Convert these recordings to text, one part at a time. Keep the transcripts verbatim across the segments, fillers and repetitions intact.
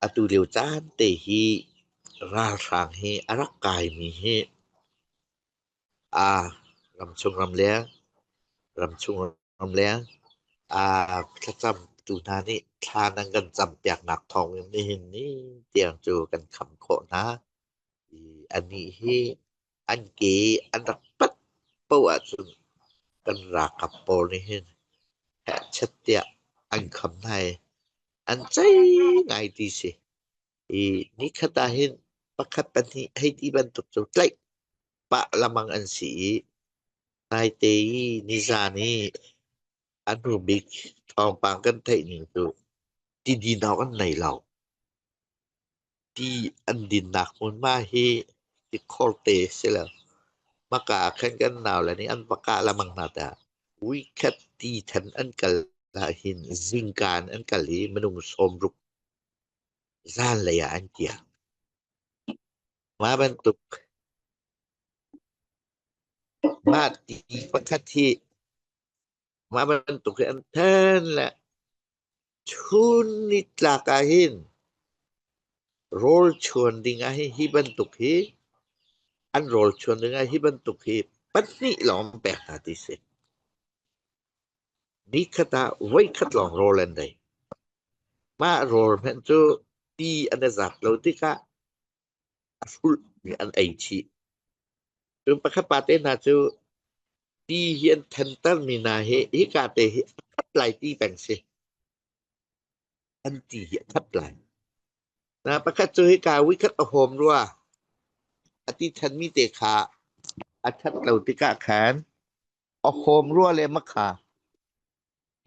atu lio caan te hi ralhrang hi a rak kaimi hi, aa, ramchung ramleng, ramchung ramleng, aa, thlacamtu hna nih thla nan kan campiaknak thawngin nihin ni tiang cu kan kham khawh hna. I, anih hi an ke an rak pat paoh ahcun kan ralkap pawl nih hin heh chet tiah an kham hna i an cei ngai ti si. I, nikhat ah hin pakhat pahnih hei ti bantuk cu tlaih pah lamang an si i, naite i nizan i a hnu bik thawngpang kan theih ning cu ti din awk an nei lo. Ti an dinnak hmun mah hi ti khol te si lo. Maka khan kan nau le nih an va kah lamang hna ta. Voikhat ti than an kal ah hin zingkan an kal i minung sawmruk zanlei ah an tiang. Mah bantuk mah ti pakhat hi, mah bantuk hi an then le chun nitlak ah hin rawl chuan ding ah hin hi bantuk hi an rawl chuan ding ah hi bantuk hi pahnih lawng pek hna ti si. Nikhat ah voikhat lawng rawl an dei. Mah rawl hmanh cu ti an i zat lo tikah a hrulh mi an ei chih. Cun pakhat pate hna cu ti hi an thantermi hna hi, hika te hi a khat lai ti peng si. An ti hi a khat lai. Na pakhat cu hika voikhat a hawm rua a ti thanmi te kha a that lo tikah khan a hawm rua le makha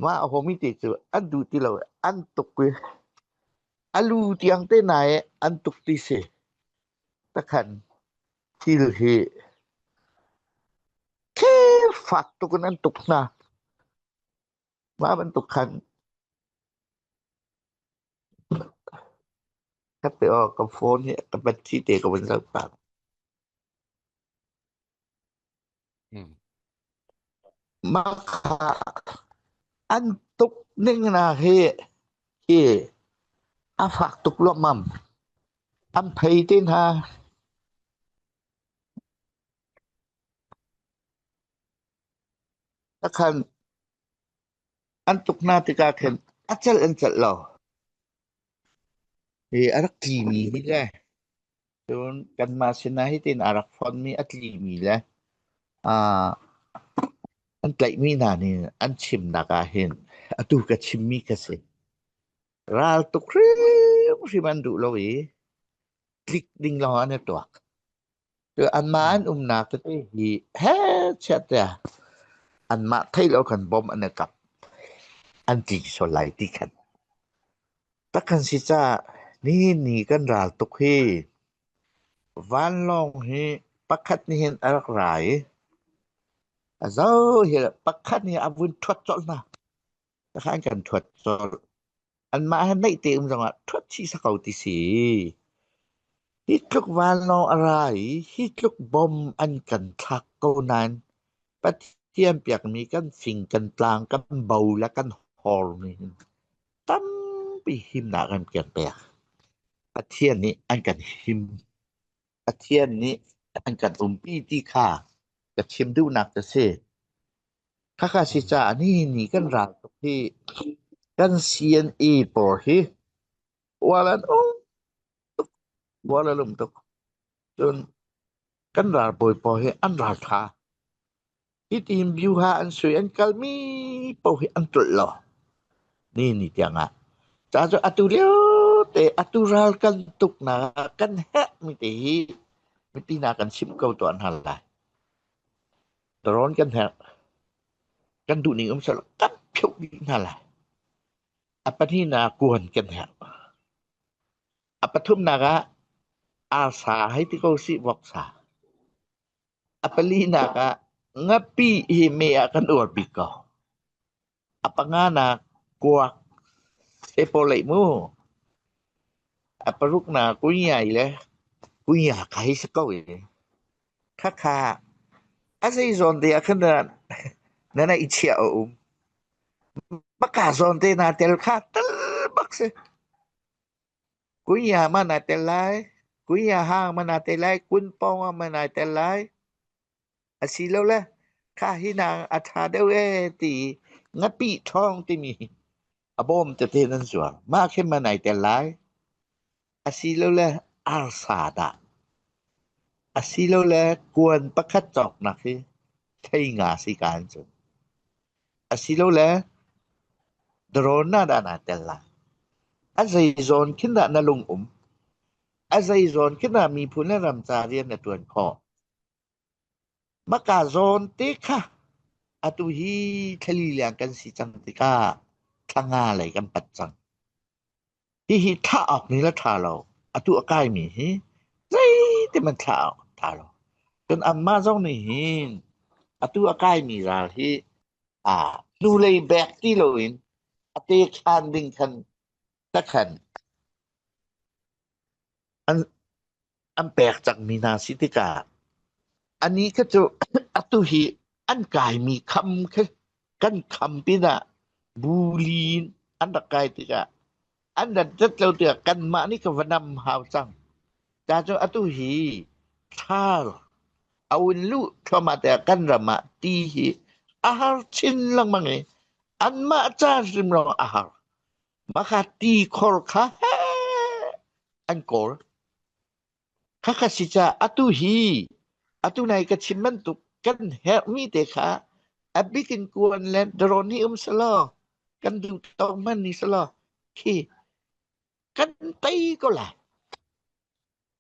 mah a hawmmi te cu an duh ti lo, an tuk i a lu tiang te nain an tuk ti si. Takhan thil hi khe fak tuk in an tuk hna. Mah bantuk khan khat te aw, ka phone hi ka battery te ka van zoh pah. Hmm. Makha an tuk ning na hi, hi a fak tuk luam mam. An phei te hna. Takhan an tuk hna tikah khin a celh an celh lo. Hi a rak tlimi hi le. Cun kanmah sinah hitin a rak fonmi a tlimi le, aa, an tlaihmi hna nih an chimnak ah hin atu ka chimmi ka si. Ral tuk hrimhrim an duh lo i tlik ding lawng an i tuak. Cu anmah an umnak tete hi he chiah te anmah theih lo khan bom an i kap. An tli sual lai ti khan. Takhan si caah nihin ni kan ral tuk hi. Vanlawng hi pakhat nih hin a rak ra i a zo hi pakhat nih a vun ṭhuat colh hna. Takhan an kan ṭhuat colh. Anmah he neih te um zongah ṭhuat chih sa ko ti si. Hi tluk vanlawng a ra i hi tluk bom an kan thlak ko nain Pathian piakmi kan fing, kan tlang, kan bo le kan hor nih hin tampi himnak kan kan pek. Pathian nih an kan him. Pathian nih an kan umpi ti kha ka chim duhnak ka si. Khakha si caah nihin ni kan ral tuk hi, kan C N A pawl hi ual an um tuk, ual an um tuk. Cun kan ralbawi pawl hi an ral ṭha. Hitin biuha an sui an kalmi paoh hi an ṭulh lo. Nihin ni tiangah ca cu atu lio te atu ral kan tuknak ah kan herhmi te hi mipi hna kan chimh ko tuah hna lai. Drone kan herh, kan duhning um seh law kan phioh bik hna lai. A pahnihnak kuan kan herh. A pathumnak ah arsa hei ti ko si, voksa. A palinak ah ngapi hi me ah kan uar bik ko. A panganak kuak, epaw lei mu. A paruknak kuiai le kuia kha hi si ko i. Khakha a zei zawn te ah khan na, na, na i chiah a um. Maka zawn te na tel kha tel bak si. Kuiya mah nai tel lai, kuiya hang mah nai tel lai, kunpong mah nai tel lai. A si lo le, kha hi nang a tha deuh e ti, ngapi thawng timi a bawm tete nan zual. Mah khe mah nai tel lai. A si lo le, arsa dah. A si lo le, kuan pakhat cawknak hi thei nga si kan cu. A si lo le, drone na dah nai tel lai. A zei zawn khin dah na lung um. A zei zawn khin dah miphun le ramca rian na tuan khawh. Maka zawn te kha atu hi thlali liang kan si cang tikah thlanga lei kan pat cang. Hihi thah awk ni la tha lo. Atu a kaimi hi zeite man thah awk tha lo. Cun amah zong nih hin atu a kaimi ral hi, aa, hnulei bek ti loin a te khan ding khan takhan an, an pek cangmi hna si tikah, anih kha cu atu hi an kaimi kham kha kan kham pinah bulin an rak kai tikah, an rak tet lo tikah kanmah nih kha va nam hau cang. Cacun atu hi thar a un luh thluahmah tikah kan ram ah ti hi a har chin lengmang i anmah ca hrim lawng a har. Makha ti khor kha he an kawl. Kha kha si ca atu hi, atu nai ka chim bantuk kan herhmi te kha a bikin kuan le drone hi um selaw, kan duh tawk hman ni selaw khi kan tei ko lai.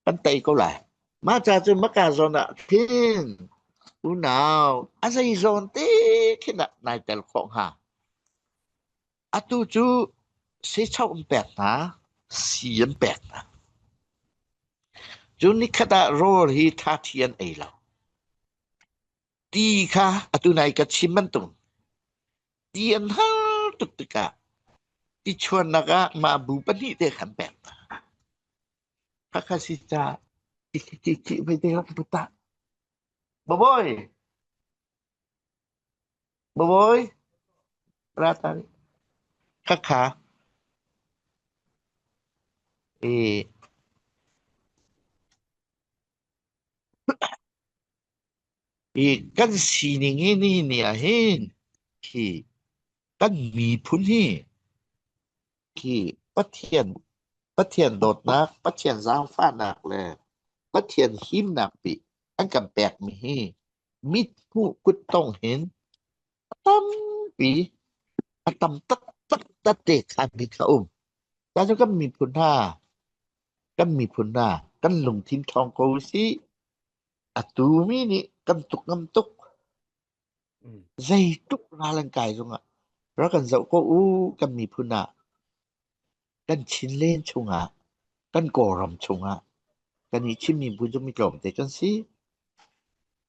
Kan tei ko lai. Mah ca cu maka zawn ah khin unau a zei zawn te khin ah nai tel khawh hnga. Atu cu seichauh an pek hna, si an pek hna. Cu nikhat ah rawl hi ṭha ṭhi an ei lo. Ti kha atu nai ka chim bantuk ti an har tuk tikah tichuannak ah mah bu pahnih te khan pek hna. Kha kha si ca i khi khi khi vei te rak puta. Babawi. Babawi. Rata. Kha kha. E. I kan sining i nihin ni ah hin khi kan miphun hi khi Pathian, Pathian dawtnak, Pathian zaangfahnak le Pathian himnak pi an kan pekmi hi mit hmuh kut tong hin a tampi, a tam taktak tete khan mi kha um. Cun kan miphun hna, kan miphun hna, kan lungthin thawng ko si, atu mi nih kan tuk ngam tuk. Zeitluk ral an kai zongah rak kan zoh ko u, kan miphun ah, kan Chinland chungah, kan Kawlram chungah kan i chimmi bu cu mi tlawmte kan si.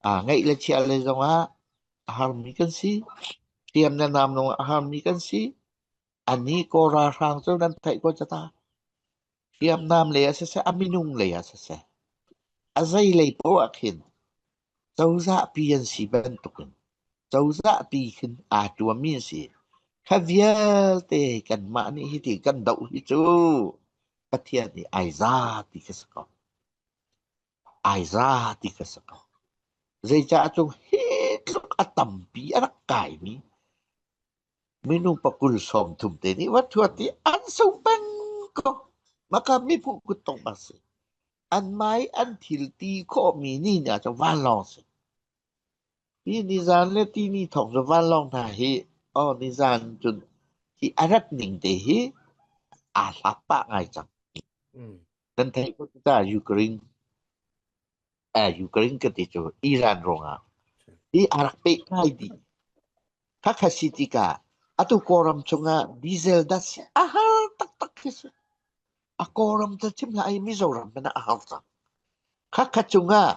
Aa, ngeih le chiah le zongah a harmi kan si. Hriamnam zongah a harmi kan si. Anih Kawlra hrang cu nan theih ko cata. Hriamnam lei ah siseh, a minung lei ah siseh, a zei lei paoh ah khin cozah pi an si bantukin cozah pi khin aa ṭuanmi an si. Kha vialte kanmah nih hiti kan doh hi cu Pathian nih aa za ti ka si ko. Aa za ti ka si ko. Zeicah cung hi tluk a tampi a rak kaimi minung pakul sawmthum te nih va thuat i an sung peng ko. Maka miphun kut tong bak si. An mai an thil ti khawhmi ni nih ah cun vanlawng si. Hi nizan le ti ni thawng cu vanlawng hna hi, aw, nizan cun hi a rat ning te hi aa hlak pah ngai cang. Kan theih ko ta Ukraine, eh, Ukraine ka ti cu Iran ruangah hi aa rak peh ngai dih. Kha kha si tikah atu Kawlram chungah diesel dah si a har taktak khi si. A Kawlram te chim hlah i Mizoram hmanh ah a har cang. Kha kha chungah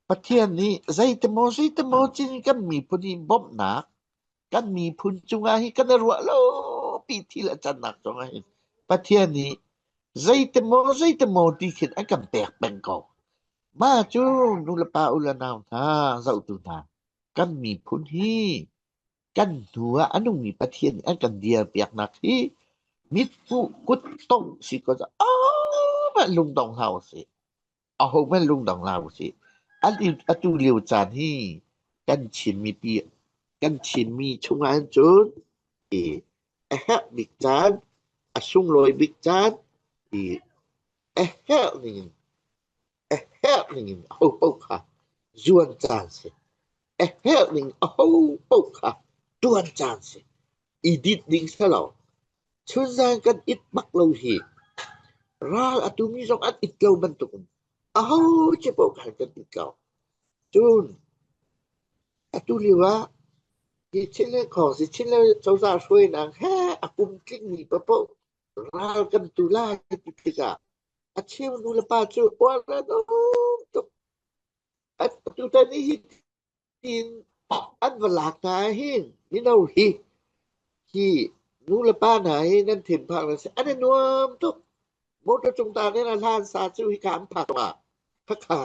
Pathian nih zeitemaw zeitemaw cin kan miphun i bawmhnak, kan miphun cungah hi kan i ruah lo pi thil a cannak cungah hin Pathian nih zeitemaw zeitemaw ti khin an kan pek peng ko. Mah cu nu le pa u le nau hna, zohtu hna, kan miphun hi kan hnu ah a nungmi Pathian nih an kan dirpiaknak hi mit hmuh kut tong si ko. Oh! Ahohmanh lungdong hna u sih. Ahohmanh lungdong hna u sih. A li-, atu lio caan hi kan Chin mipi, kan Chin mi chungah hin cun i a herh bik caan, a sunglawi bik caan, i a herh ningin, a herh ningin ahopaoh kha zuan caan si. A herh ning ahopaoh kha ṭuan caan si. I dit ding si lo. Chunzan kan it bak lo hi. Ral a tumi zong an it lo bantukin aho cia paoh khan kan it lo. Cun atu lio ah hi Chinland khawng si, Chinland cozah hruainak he a kum tling mi paoh ral kan tu lai ti tikah a cheu nu le pa cu uar an um tuk. A, atu ta ni hi tin an va lak hna hin mino hi, hi nu le pa hna hi nan thin phak nan si, an i nuam tuk. Motor cung ta nen a hlan sa cu hi kha an phak ma kha kha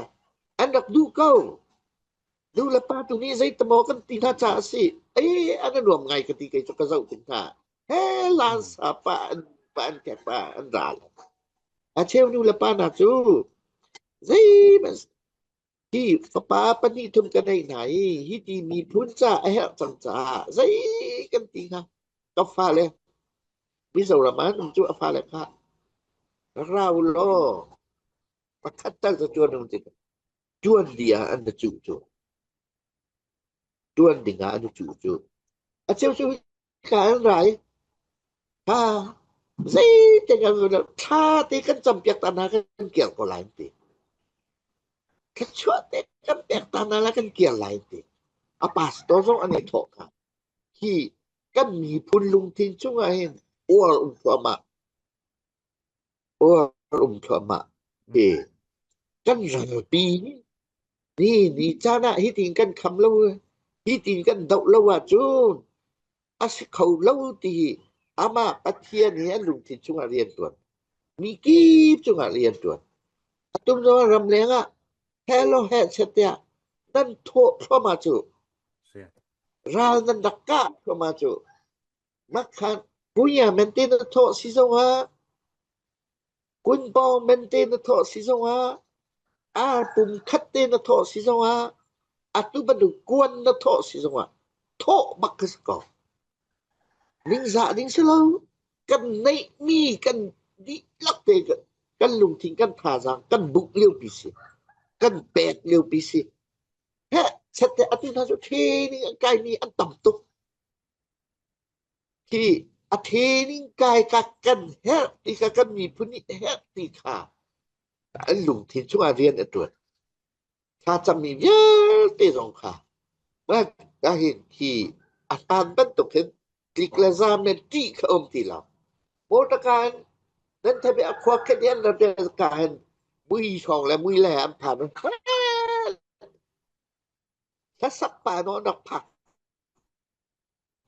an rak duh ko. Nu le pa tu nih zei tamaw kan ti hna caah a si. Ei, an i nuam ngai ka ti, kei cu ka zoh tik hna. He hlan sa pa an, pa an kek pa an ral. A cheu nu le pa hna cu zei man hi fapa pahnih thum ka neih hna i, hiti miphun ca a herh cang caah zei kan ti hnga? Ka fale Mizoram ah an um cu a fale kha rak ra u law, pakhat tal cu ṭuan u ti. Ṭuan dih ah an cuh cu. Ṭuan ding ah an cuh cu. A cheu cu ka an rai. Ha, zeite kan ṭha te kan campiak ta hna kan kial ko lai an ti. Thluachuah te kan pek ta hna lai kan kial lai an ti. A pastor zong an i thawh kha. Hi kan miphun lungthin chungah hin uar um thluahmah. Uar um thluahmah. Hi kan ralpi ni, ni caan ah hitin kan kham lo, hitin kan doh lo ahcun a si kho lo ti hi amah Pathian hi an lungthin chungah rian ṭuan. Mi kip chungah rian ṭuan. A tum zong ram lengah he law he chet tiah nan thawh thluahmah cu, ral nan rak kah thluahmah cu, makhan punya mente na thawh si zongah, kunpawng mente na thawh si zongah, ar pum khat te na thawh si zongah, atu bantuk kuan na thawh si zongah, thawh bak ka si ko. Ningzah ding si lo, kan neihmi kan dihlak te kan, kan lungthin kan thazaang kan buh liopi si, kan pek liopi si. He, sette atu hna cu training an kaimi an tam tuk. Hi a training kai ka kan herh ti kha, kan miphun nih herh ti kha an lungthin chungah rian a ṭuan. Thlacammi vialte zong kha, mah ka hin hi a hlan bantuk hin tlik le zam le ṭih kha um ti lo. Mawṭakan nan thabe a khua khen an rak ka hin mui hrawng le mui le an phan hlasak pa naw nak phak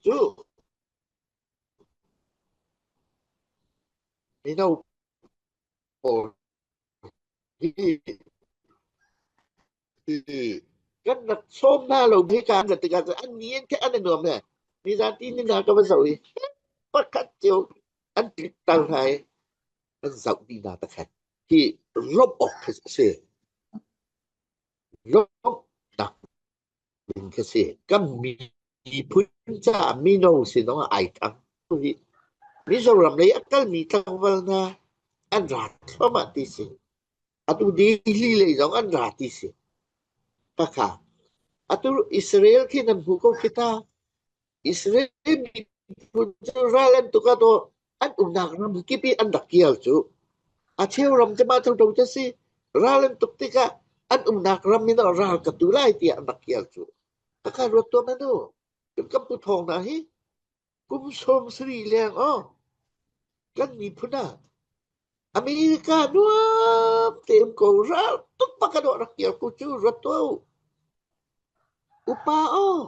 cu mino pawl hi, hi kan rak sawm hna lo mi kan rak tikah cun an ni an khe an i nuam he. Nizan ti ni hna ka va zoh i pakhat cio an tlik tal hna i an zoh dih hna takhat hi lawmh awk kha si. Lawmhnak ding kha si. Kan miphun caah mino si zongah aa thang. Hi Mizoram lei a kalmi tlangval hna an ra thluahmah ti si. Atu Delhi lei zong an ra ti si. Kha kha. Atu Israel khi nan hmu ko khi ta. Israel miphun cu ral an tuk ah tawh an umnak ram kip i an rak kial cu. A cheu ram cu mah thotho cu si, ral an tuk tikah an umnak ram in ral ka tu lai tiah an rak kial cu. Takha ruat tuah mah nu. Kan pu thawng hna hi kum sawm sarih leng aw kan miphun ah America nuam te um ko, ral tuk bak a dawh rak kial ko cu ruat tuah uh. Upa aw,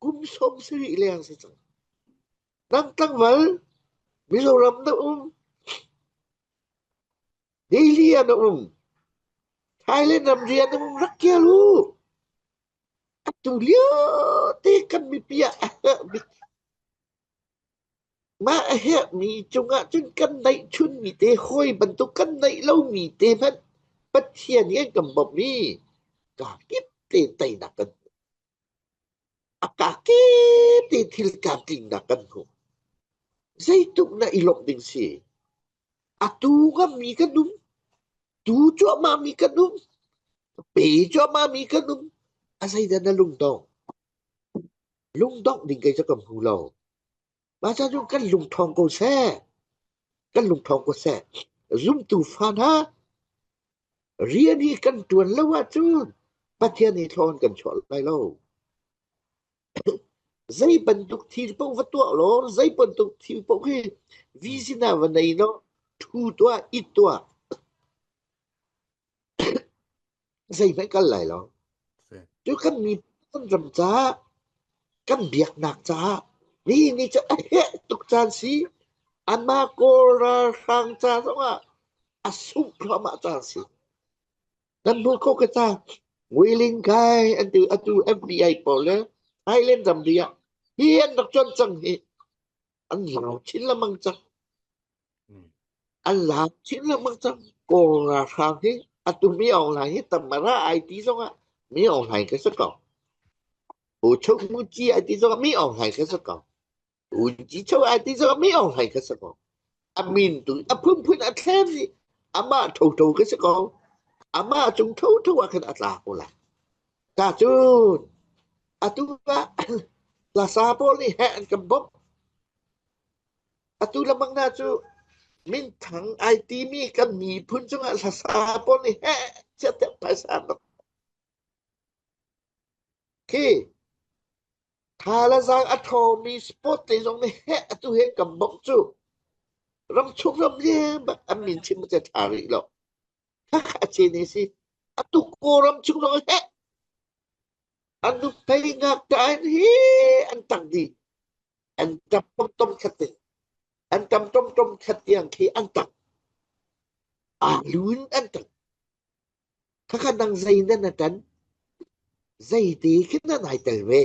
kum sawm sarih leng si cang. Nang tlangval Mizoram na um, Delhi ah na um, Thailand ramri ah na um, rak kial uh. Atu lio te kan mipi ah a herh bik. Mah a herh mi cungah cun kan naih chun mite hawi bantuk kan naih lo mite hmanh Pathian nih an kan bawmh mi ka kip te teinak kan hmuh. A ka kip te thil tlamtlingnak kan hmuh. Zeitluk na i lawmh ding si? Atu ngammi kan um, tu cuahmahmi kan um, pe cuahmahmi kan um. A zeidah na lungdong? Lungdong ding kei cu kan hmu lo. Mah cun kan lungthawng ko seh, kan lungthawng ko seh. Zumtu fa hna, rian hi kan ṭuan lo ahcun Pathian nih thlawn kan chuah lai lo. Zei bantuk thil paoh va tuah law, zei bantuk thil paoh hi vision ah va nei law, ṭhu tuah, it tuah. Zeihmanh kal lai lo. Cu kan mi kan ram caah, kan biaknak caah, nihin ni cu a herh tuk caan si, anmah Kawl ralhrang ca zongah a sungh thluahmah caan si. Nan hmuh ko ka ca, Nguiling Kai an ti, atu F B I pawl le Thailand ram bia hi an rak cuan cang hi, an lau chin lamang cang. An lau chin lamang cang. Kawl ralhrang hi, atu Min Aung Hlaing hi, Tamara I T zongah Min Aung Hlaing ka si ko. Pu Chok Mu Ci I T zongah Min Aung Hlaing ka si ko. Pu Ci Chok I T zongah Min Aung Hlaing ka si ko. A min tu, a phunphun a thlem hi, amah thotho ka si ko. Amah cung thotho ah khan a tla ko lai. Ka cun, atu ah, hlasa pawl nih heh an kan bawmh. Atu lamang hna cu minthang aa timi kan miphun cungah hlasa pawl nih heh chiatte phaisa an rak khi tha le zaang a ṭhawngmi sport te zong nih heh atu he kan bawmh cu ram chung ram lian bak an min chim cia ṭha rih lo. Kha kha a che ne si. Atu Kawlram chung zong heh an nuphei ngakṭah in hi an tang dih. An tam tom tom khat te. An tam tom tom khat tiang khi an tang. A lun an tang. Kha kha nang zei nan a tan. Zei te khi nan ai tel ve.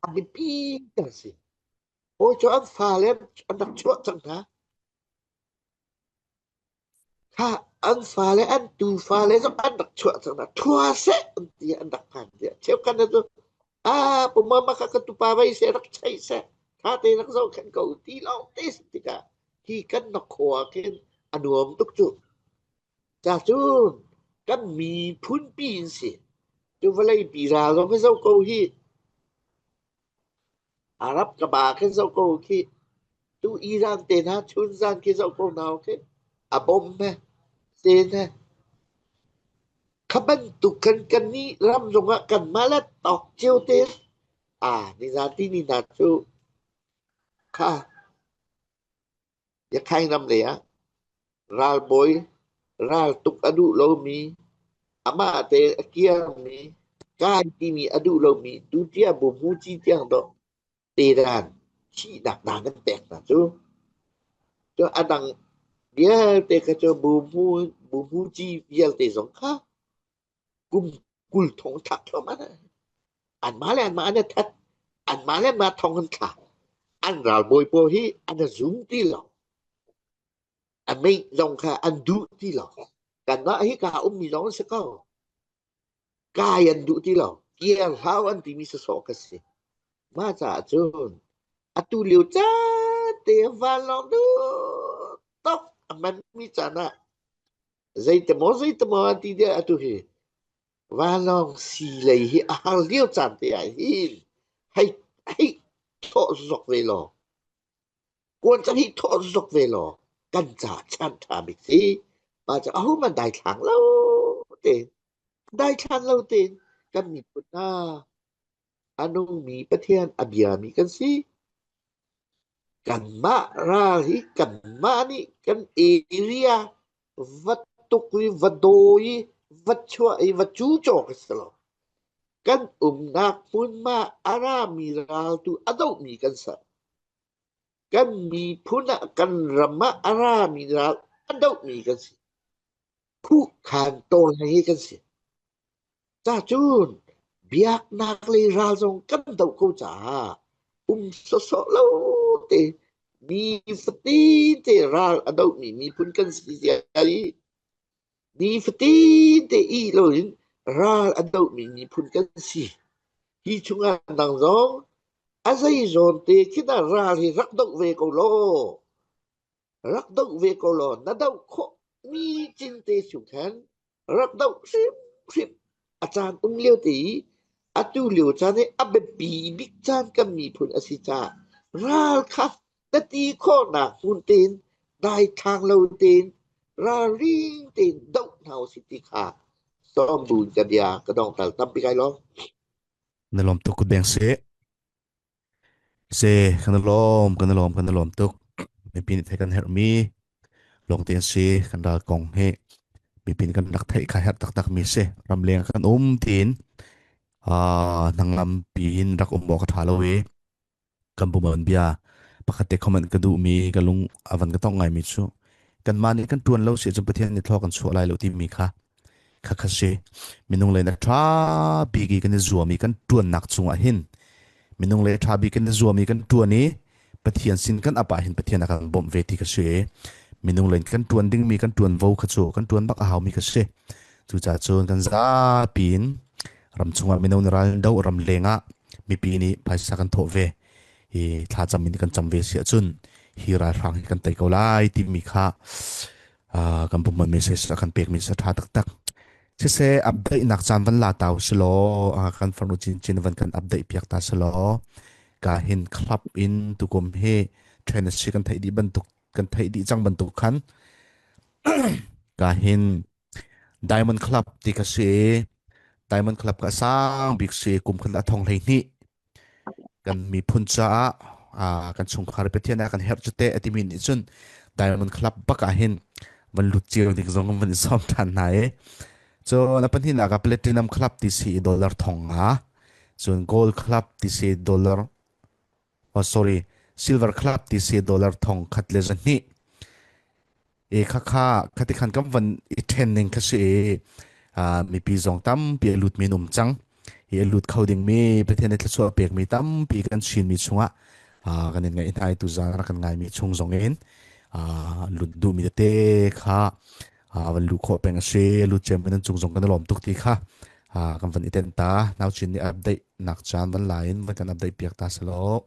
A mipi ta si. Aw cu an fale an rak chuah cang hna. Kha an fale, an tu fale zong an rak chuah cang hna. Thua seh an ti, an rak phan tiah. Cheuhkan tu, a puma ma kha ka tupa vai seh rak chaih seh. Tha te rak zoh khan ko ti lo te si tikah hi kan nak khua khin a nuam tuk cu. Cacun kan miphun pi in si. Cu vawleipi ral zong ka zoh ko hi. Arab ka ba khin zoh ko khi, tu Iran te hna chun zan khi zoh ko nau khi, a bom he, sen he. Kha bantuk kan, kannih ram zongah kanmah le tawk cio te, a, nizan ti ni hna cu, kha, Rakhine ram lei ah ralbawi, raltuk a duh lomi, amah te a kiangmi, kai timi a duh lomi, tutia bu hmu ci tiang dawh, Tehran thihnak dan an pek hna cu. Cu a dang vialte kha cu bu hmu, bu hmu ci vialte zong kha kum kul thong thak thluahmah hna. Anmah le anmah an i that, anmah le anmah thong an thla. An ralbawi pawl hi an i zum ti lo. A meih zong kha an duh ti lo. Kanmah hi ka ummi zong an si ko. Kai an duh ti lo. Kir hlau an timi sawsawh ka si. Mah caah cun atu lio caan te vanlawng duh tok a hmanmi caan ah, zeitamaw, zeitamaw an ti dih atu hi. Vanlawng si lei hi a har lio caan te ah hin hei, hei thawh zok ve law. Kuan cang hi thawh zok ve law. Kan ca chan ṭha bik si. Mah caah ahohmanh daithlang lo te, daithlan lo te kan miphun hna a nungmi Pathian a biami kan si. Kanmah ral hi kanmah nih kan area va tuk i, va daw i, va chuah i, va cucaw kan si lo. Kan umnak hmun mah a rami ral tu a dohmi kan si. Kan miphun ah, kan ram ah a rami ral a dohmi kan si. Khuh khan tawl hi kan si. Cacun biaknak lei ral zong kan doh ko caah um sawsawh lo te, Mi fatite ral a dohmi miphun kan si zia i, mi fatite ih loin ral a dohmi miphun kan si. Hi chunga nang zong a zei zawnte khin a ral hi rak doh ve ko law, rak doh ve ko law, na doh khawh mi cinte chung khan rak doh hrimhrim a caan um lio te i, a tu lio caan i a biapi bik caan kan miphun a si ca ral kha na ti khawhnak hmun tein daithlang lo tein ralring tein doh hna u si ti kha sawmbun ka bia ka dongtal tampi kai lawm. Na lawm tuk kut beng seh. Se, kan lawm, kan lawm, kan lawm tuk. Mipi nih thei kan herhmi lawngte an si, kan ral kong hi. Mipi nih kan rak theih kha herh taktak mi si. Ramleng kan um tiin, aa, hnanglam piin rak um maw ka ṭha lo i, kan buman bia pakhatte comment ka duhmi, ka lung a van ka tawk ngaimi cu, kanmah nih kan ṭuan lo si ahcun Pathian nih thlaw kan chuah lai lo timi kha kha kha si. Minung lei in a ṭha bik i kan i zuam i kan ṭuannak cungah hin, minung lei a ṭha bik kan i zuam i kan ṭuan i Pathian sin kan ap ah hin Pathian a kan bawmh ve ti kha si. Minung lei in kan ṭuan dingmi kan ṭuan vo kha cu kan ṭuan bak a haumi kha si. Cucaah cun kan zapi in ram chungah mino nih ral an doh, ram lengah mipi nih phaisa kan thawh ve i thlacam in kan cam ve si ahcun hi ralhrang hi kan tei ko lai timi kha, aa, kan pumhman message a kan pekmi si a ṭha taktak. Siseh, update nak caan van la ta u si law, aa, kan farnu cincin van kan update piak ta si law. Ka hin club in tukum hi train a si kan theih dih bantuk, kan theih dih cang bantuk khan ka hin Diamond Club ti ka si i, Diamond Club ka sang bik si i, kum khat a thong hlei hnih kan miphun caah, aa, kan chungkhar Pathian a kan herh cu teh a timi nih cun Diamond Club bak ah hin van lut cio ding zong kan van i sawm ṭhan hna i, cun a pahnihnak ah Platinum Club ti si i dollar thong nga, cun Gold Club ti si i dollar, oh, sorry, Silver Club ti si i dollar thong khat le zahnih. E, kha kha, kha ti khan kan van i ṭhen ning kha si i, aa, mipi zong tampi a lutmi an um cang. Hi a lut kho dingmi, Pathian i thluachuah pekmi tampi kan chinmi chungah, aa, kan in ngaih hna i, tuzan a kan ngaimi chung zong in, aa, lut duhmi tete kha, aa, van lut khawh peng a si, lut ciami nan cung zong kan i lawm tuk ti kha, aa, kan van i ten ta. Naucin nih update nak caan van la in van kan update piak ta si law.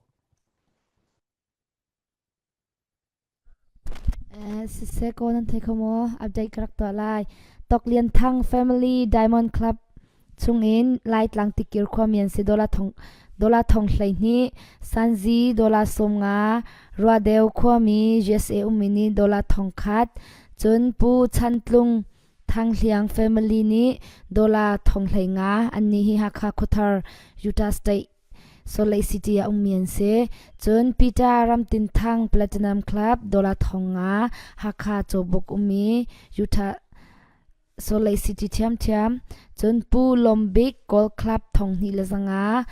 Eh, siseh ko nan thei kho maw? Update ka rak tuah lai. Tok Lian Thang family Diamond Club chungin Laitlang Tikir khuami an si, dollar thong, dollar thong hlei hnih, Sanzi dollar sawm nga, Ruadeu khuami U S A ummi nih dollar thong khat, cun Pu Chan Tlung Thang Hliang family nih dollar thong hlei nga, annih hi Hakha khuathar Utah State Salt Lake City ah ummi an si. Cun Peter Ram Tin Thang Platinum Club dollar thong nga, Hakha Cawbuk ummi Utah Salt Lake City ṭhiamṭhiam. Cun Pu Lom Bik Gold Club thong hnih le zanga,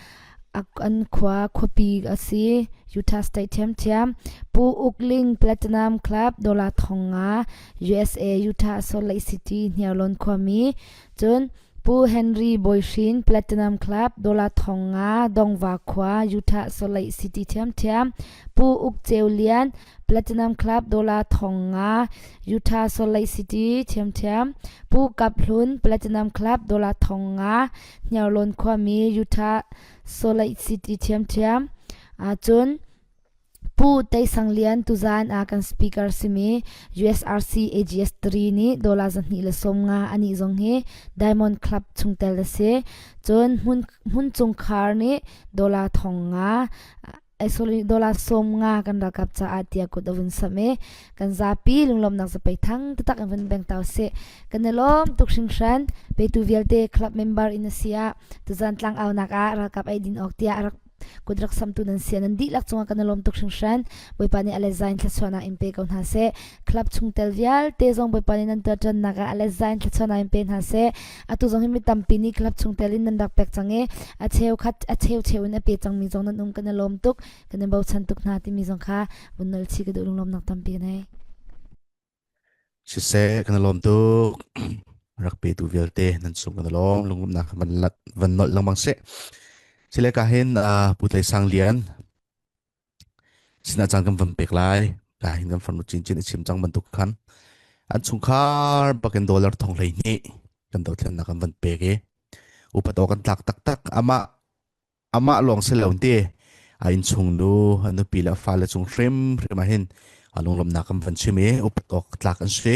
a, an khua khuapi a si, Utah State ṭhiamṭhiam. Pu Uk Ling Platinum Club dollar thong nga, U S A, Utah Salt Lake City, Hniarlawn khuami. Cun Pu Henry Bawi Hrin Platinum Club dollar thong nga, Dongva khua, Utah Salt Lake City ṭhiamṭhiam. Pu Uk Ceu Lian Platinum Club dollar thong nga, Utah Salt Lake City ṭhiamṭhiam. Pu Kap Hlun Platinum Club dollar thong nga, Hniarlawn khuami, Utah Salt Lake City ṭhiamṭhiam. Ah, cun Pu Teisang Lian tuzan a kan speaker simi U S R C A G S three nih dollar zahnih le sawm nga, anih zong hi Diamond Club chungtel a si. Cun hmun, hmun chungkhar nih dollar thong nga, eh, sorry, dollar sawm nga kan ralkap caah tiah kut a vun sam i, kan zapi lunglawmhnak zapei thang taktak in vun beng ta u sih. Kan i lawm tuk hringhran, petu vialte club member in a si ah, tuzan tlang aunak ah ralkap ei din awk tiah rak kut rak samtu nan si ah, nan dihlak cungah kan i lawm tuk hringhran. Bawipa nih a let zain thluachuahnak in pe ko hna seh. Club chungtel vialte zong Bawipa nih nan tuahṭannak ah a let zain thluachuahnak in pe hna seh. Atu zong hi mi tampi nih club chungtel in nan rak pek cang i, a cheu khat, a cheu cheu in a pe cangmi zong nan um, kan i lawm tuk, kan i bochan tuk hna timi zong kha vun nolh chih ka duh, lunglawmhnak tampi ka nei. Siseh, kan i lawm tuk. Rak petu vialte nan sung kan i lawm, lunglawmhnak van lat, van nolh lengmang seh. Sile ka hin, aa, Pu Teisang Lian sinah caan kan van pek lai. Ka hin kan farnu cincin i chim cang bantuk khan an chungkhar bakin dollar thong hleihnih kan dothlennak kan van pek i upat awk kan tlak taktak. Amah amah lawng si lo ti a innchungnu, a nupi le a fale cung hrimhrim ah hin a lunglawmhnak kan van chim i upat awk tlak an si.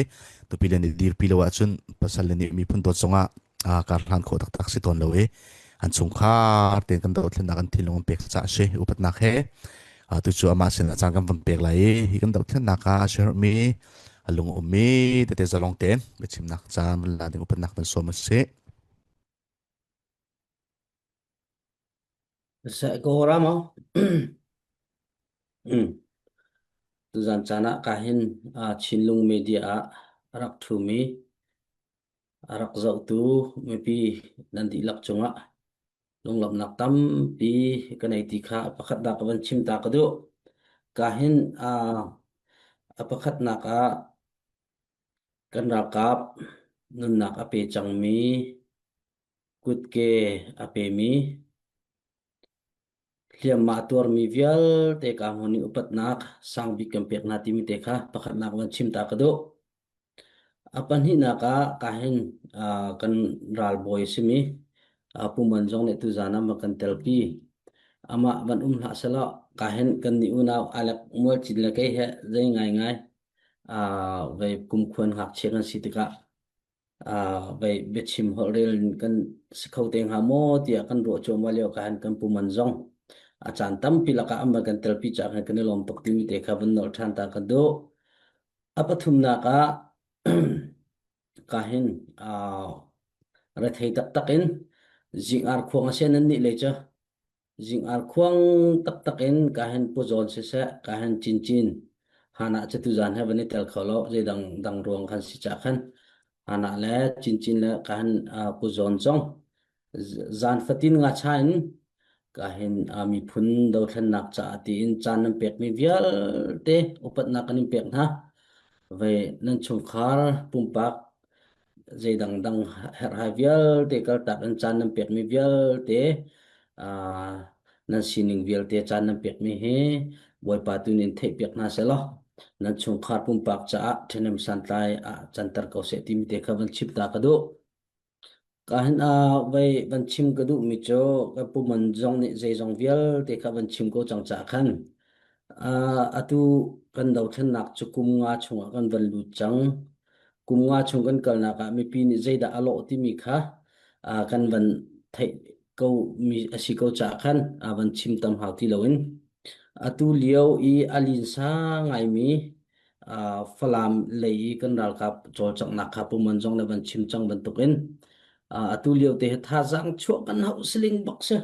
Nupi le nih dirpi lo ahcun pasal le nih miphun dawt zongah aa, kar hlan khawh taktak si tawn lo i an chungkhar tein kan dothlennak an thinlung an pek caah a si. Upatnak he, aa, tu cu amah sinah caan kan van pek lai i hi kan dothlennak ah a si herhmi, a lung ummi tete zalong tein biachimnak caan van la ding upatnak van sawm a si. Seh ko rama. Tuzan caan ah ka hin, aa, Chinlung Media ah a rak ṭhumi, a rak zohtu mipi nan dihlak cungah lunglawmhnak tampi ka nei ti kha a pakhatnak ka van chim ta ka duh. Ka hin, aa, a pakhatnak ah kan ralkap nunnak a pe cangmi, kutke a pemi, hliamah a tuarmi vialte ka hmun i upatnak sang bik kan pek hna timi te kha pakhatnak van chim ta ka duh. A pahnihnak ah ka hin, aa, kan ralbawi a simi, aa, Pu Man zong nih tuzan ah van kan telpi. Amah van um hlah seh law, ka hin kan nih unau Alek Mual Cin le kei he zei ngaingai, aa, vei kumkhuan ngakchia kan si tikah, aa, vei biachim holhrel in kan si kho te hnga maw tiah kan ruah cuahmah lio ka hin kan Pu Man zong a caan tampi lakah an van kan telpi caah khan kan i lawm tuk timi te kha van nolh ṭhan ta kan duh. A pathumnak ah ka hin, aa, rethei taktak in zingar khuang a si nan nih lei cu zingar khuang taktak in ka hin Pu Zawn siseh, ka hin Cincin, Hana cu tuzan he van i tel kho lo, zeidang dang ruang khan si caah khan Hana le Cincin le ka hin, aa, Pu Zawn zong z-, zan fatin nga cha in ka hin, aa, miphun dothlennak caah tiin caan nan pekmi vialte upatnak kan in pek hna. Vei nan chungkhar pumpak zeidang dang herh hai vialte kaltak in caan nan pekmi vialte, aa, nan sining vialte caan nan pekmi hi Bawipa tu nih in theih piak hna seh law, nan chungkhar pumpak caah ṭhahnem santlai ah canter ko seh timi te kha van chim ta ka duh. Ka hin, aa, vei van chim ka duhmi cu kan Pu Man zong nih zeizong vialte kha van chim ko cang caah khan, aa, atu kan dothlennak cu kum nga chungah kan van lut cang. Kum nga chung kan kalnak ah mipi nih zeidah a lawh timi kha, aa, kan van theih ko mi a si ko caah khan, aa, van chim tam hau ti loin, atu lio i a linsa ngaimi, aa, Falam lei i kan ralkap cawlcanghnak kha Pu Man zong nih van chim cang bantukin, aa, atu lio te he thazaang chuah kan hauh siling bak si.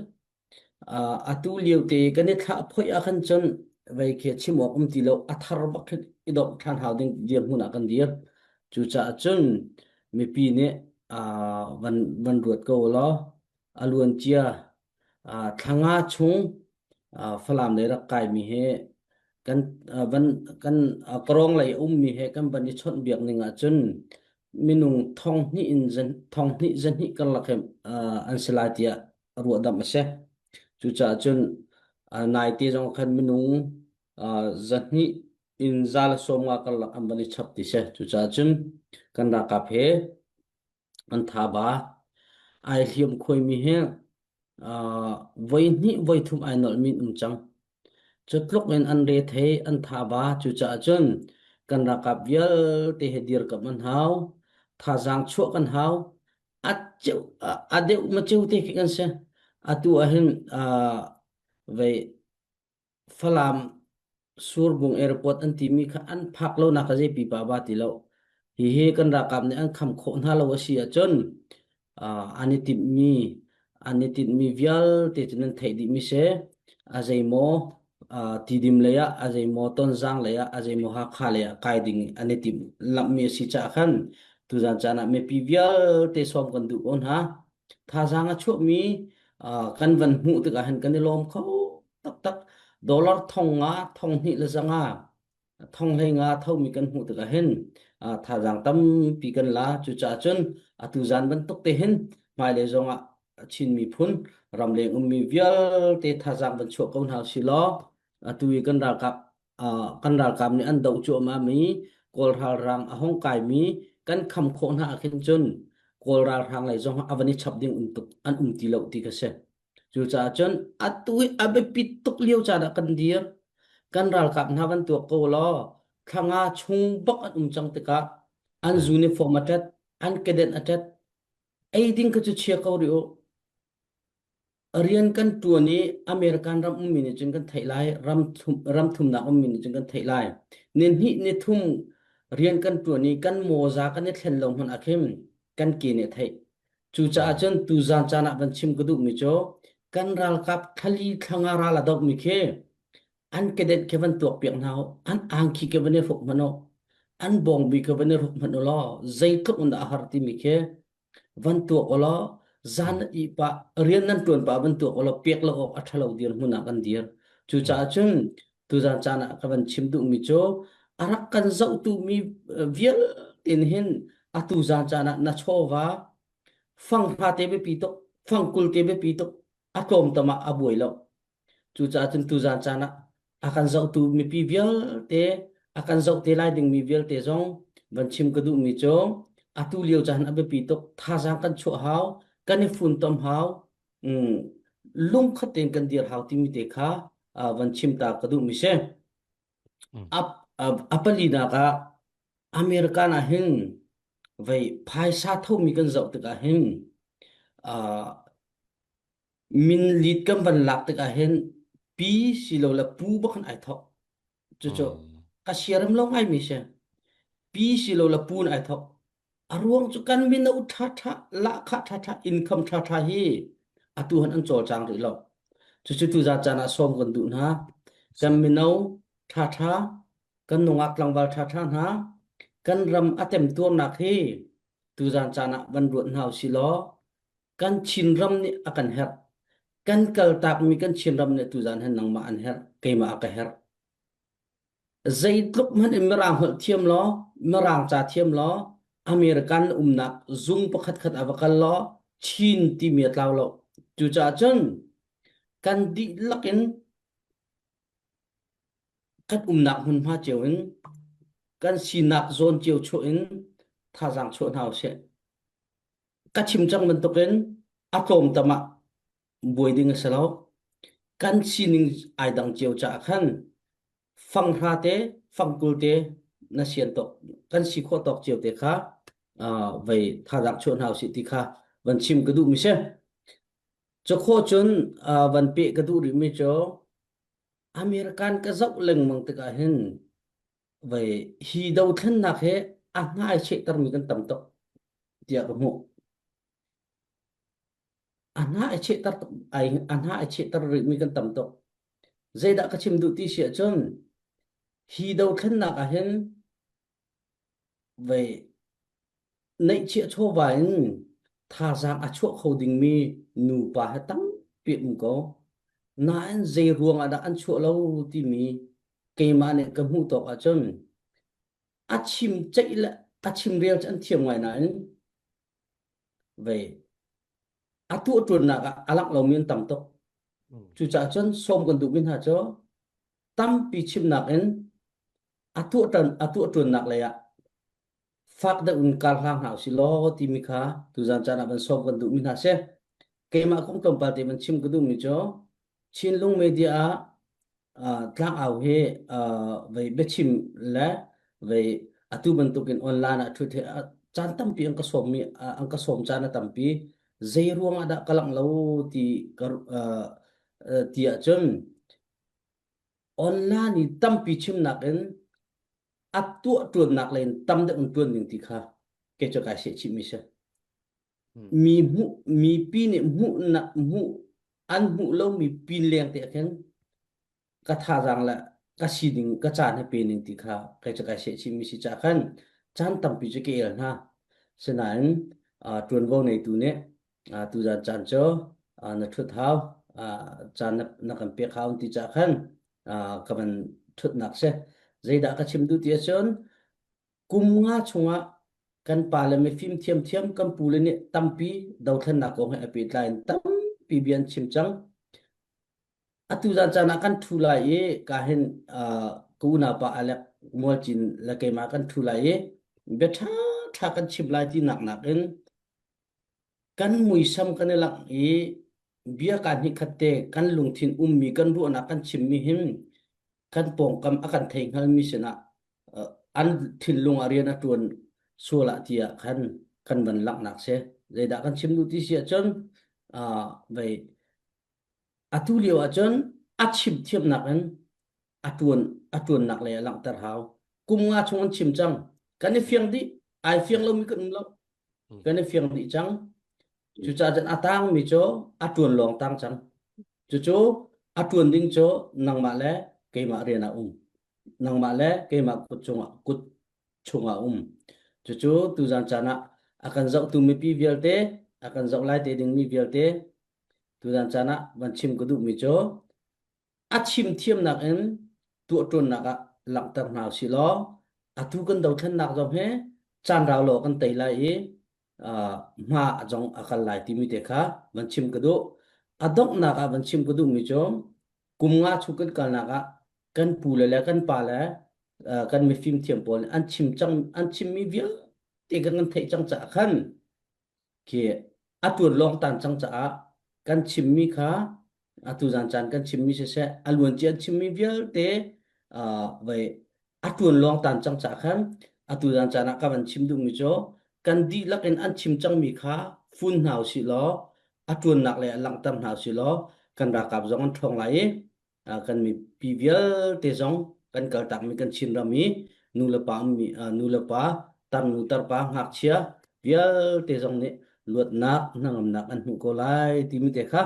Aa, atu lio te kan i thlah phoih ah khan cun vei khi chim awk um ti lo, a thar bak khin i dawmh ṭhan hau ding dirhmun ah kan dir. Cucaah cun mipi nih, aa, van, van ruat ko law, a luancia, aa, thlanga chung, aa, Falam lei rak kaimi he kan, aa, van, kan, aa, Krawng lei a ummi he kan van i chawnh biak ning ahcun minung thong hnih in zan, thong hnih zan hnih karlak he, aa, an si lai tiah ruahdamh a si. Cucaah cun, aa, naite zong khan minung, aa, zahnih in za le sawmnga karlak an van i chap ti si. Cucaah cun kan ralkap he an thaba aa hliam khuaimi he, aa, voi hnih voi thum aa nolhmi an um cang. Cutluk in an rethei an thaba, cucaah cun kan ralkap vialte he dirkamh an hau, thazaang chuah kan hau, a ceu, a, a deuh maceu te khi kan si. Atu ahhin, aa, vei Falam Surbung Airport an timi kha an phak lonak a zeipi pah ba ti lo. Hihi kan ralkap nih an kham khawh hna lo a si ahcun, aa, an i timhmi, an i timhmi vialte cu nan theih dihmi si. A zeimaw, aa, Tidim lei ah, a zeimaw Tonzang lei ah, a zeimaw Hakha lei ah kai ding an i timh lamhmi a si caah khan tuzan caan ah mipi vialte sawm kan duh ko hna. Thazaang a chuahmi, aa, kan van hmuh tikah hin kan i lawm kho taktak. Dollar thong nga, thong hnih le zanga, thong hlei nga thomi kan hmuh tikah hin, aa, thazaang tampi kan la. Cucaah cun atu zan bantuk te hin hmailei zongah Chin miphun ramleng ummi vialte thazaang van chuah ko hna u si law, atu i kan ralkap aa, kan ralkap nih an doh cuahmah mi, Kawl ralhrang a hong kai mi kan kham khawh hna ah khin cun Kawl ralhrang lei zong a van i chap ding um tuk, an um ti lo ti ka si. Cucaah cun atu hi a biapi tuk lio caan ah kan dir. Kan ralkap hna van tuak ko law, thlanga chung bak an um cang tikah an uniform a ṭhat, an cadet a ṭhat, ei ding kha cu chia ko rih u. Rian kan ṭuan i American ram ummi nih cun kan theih lai, ram thum, ram thumnak ummi nih cun kan theih lai. Ni hnih ni thum rian kan ṭuan i kan mawza kan i thlen lo hmanh ah khin kan ke nih theih. Cucaah cun tuzan caan ah van chim ka duhmi cu kan ralkap thla li thla nga ral a dohmi khi an cadet khi van tuak piak hna u, an angki khi van i hruk hmanh u, an bawngbi khi van i hruk hmanh u law, zeitluk in dah a har timi khi van tuak u law, zan nan ih pah, rian nan ṭuan pah van tuak u law, pek lo awk a ṭha lo dir hmun ah kan dir. Cucaah cun tuzan caan ah ka van chim duhmi cu a rak kan zohtu mi, eh, vialte nih hin atu zan caan ah na chawva, fanghra te biapi tuk, fangkul te biapi tuk, a tlawmtam ah a buai lo. Cucaah cun tuzan caan ah a kan zohtu mipi vialte, a kan zoh te lai dingmi vialte zong van chim ka duhmi cu atu lio caan a biapi tuk, thazaang kan chuah hau, kan i funtom hau, um, lungkhat tein kan dir hau timi te kha, aa, van chim ta ka duhmi si. A, a, a palinak ah American ah hin vei phaisa thomi kan zoh tikah hin, aa, min lit kan van lak tikah hin pi si lo le pu bak khan aa thawk. Cucu ka siaram lo ngai mi si. Pi si lo le pu in aa thawk. A ruang cu kan mino ṭha ṭha, lahkhah ṭha ṭha, income ṭha ṭha hi atu han an cawlcang rih lo. Cucu tuzan caan ah sawm kan duh hna. Kan mino ṭha ṭha, kan nungak tlangval ṭha ṭha hna, kan ram a temtuarnak hi tuzan caan ah van ruat hna u si law, kan Chin ram nih a kan herh. Kan kaltakmi kan Chin ram nih tuzan hin nangmah an herh, keimah a ka herh. Zeitluk hmanh in Mirang holh thiam law, Mirang ca thiam law, American umnak zung pakhat khat a va kal law, Chin timi a tlau lo. Cucaah cun kan dihlak in kan umnak hmunhma cio in, kan sinak zawn cio chuah in thazaang chuah hna u sih. Ka chim cang bantukin a tlawmtam ah buai ding a si lo. Kan sining aa dang cio caah khan fanghra te, fangkul te na sian tawk, kan si khawh tawk cio te kha, aa, vei thazaang chuah hna u sih ti kha van chim ka duhmi si. Cu khawh cun, aa, van peh ka duh rihmi cu American ka zoh lengmang tikah hin vei hi dothlennak he a hna aa chehtermi kan tam tuk tiah ka hmuh. A hna aa chehter tuk, aa, a hna aa chehter rihmi kan tam tuk. Zeidah ka chim duh ti si ahcun hi dothlennak ah hin vei neih chiah chawva in thazaang a chuah kho dingmi nupa he tampi um ko. Nain zei ruangah dah an chuah lo timi keimah nih ka hmuh tawk ahcun a chim ceih le a chim rial cu an thiam ngai nain vei a tuahṭuannak ah a langh lomi an tam tuk. Cucaah cun sawm kan duhmi hna cu tampi chimnak in a tuahṭan, a tuahṭuannak lei ah fak deuh in kal hlang hna u si law timi kha tuzan caan ah van sawm kan duhmi hna si. Keimah kong tlawmpal te van chim ka duhmi cu Chinlung Media ah, aa, tlangau hi, aa, vei biachim le vei atu bantukin online ah ṭhut hi, aa, caan tampi an ka sawmmi, aa, an ka sawm caan a tampi. Zei ruangah dah ka langh lo ti ka, aa, aa, ti ahcun online i tampi chimnak in a tuahṭuannak lei in tam deuh in ṭuan ding ti kha kei cu kaa seh chihmi si. Mi hmuh, mipi nih hmuhnak, hmuh, an hmuh lomi pin leng te ah khin ka thazaang le ka sining, ka caan he pe ning ti kha kei cu kaa seh chihmi si caah khan caan tampi cu ka el hna. Sinain, aa, ṭuanvo neitu nih, aa, tuzan caan cu, aa, na ṭhut hau, aa, caan na, na kan pek hau ti caah khan, aa, ka van ṭhutnak si. Zeidah ka chim duh ti ahcun, kum nga chungah kan pa le mifim thiamthiam kan pu le nih tampi dothlennak kong he a pehtlai in tampi bia an chim cang. Atu zan caan ah kan ṭhu lai i ka hin, aa, ka unaupa Alex Mualcin le keimah kan thu lai i, bia ṭha ṭha kan chim lai ti naknak in, kan muisam kan i lak i, bia kan hi khatte kan lungthin ummi, kan ruahnak kan chimmi hin kan pawngkam a kan thei hngalmi sinah, eh, an thinlung a rian a ṭuan sual ah tiah khan kan van laknak si. Zeidah kan chim duh ti si ahcun, ah, vei, atu lio ahcun a chim thiamnak in a ṭuan, a ṭuannak le a langhter hau. Kum nga chung an chim cang. Kan i fiang dih, ai fiang lomi kan um lo. Kan i fiang dih cang. Cucaah cun a tangmi cu a ṭuan lawng tang cang. Cucu a ṭuan ding cu nangmah le keimah rian ah um. Nangmah le keimah kut chungah, kut chungah um. Cucu tuzan caan ah a kan zohtu mipi vialte, a kan zoh lai te dingmi vialte, tuzan caan ah van chim ka duhmi cu a chim thiamnak in tuahṭuannak ah langhter hna usih law, atu kan dothlennak zong he caan rau law kan tei lai i, aa, hma zong a kal lai timi te kha van chim ka duh. A donghnak ah van chim ka duhmi cu kum nga chung kan kalnak ah kan pu le le kan pa le, aa, kan mifim thiam pawl nih an chim cang, an chimmi vialte kan, kan theih cang caah khan, khi a ṭuan lawng tan cang caah kan chimmi kha, atu zan caan kan chimmi siseh, a luancia an chimmi vialte, aa, vei, a ṭuan lawng tan cang caah khan, atu zan caan ah ka van chim duhmi cu kan dihlak in an chim cangmi kha fun hna usih law, a ṭuannak le a langhter hna usih law, kan ralkap zong an ṭhawng lai i, aa, kan mipi vialte zong kan kaltakmi kan Chinram i nu le pa ummi, aa, nu le pa, tarnu tarpa, ngakchia vialte zong nih luatnak, hnangamnak an hmuh ko lai timi te kha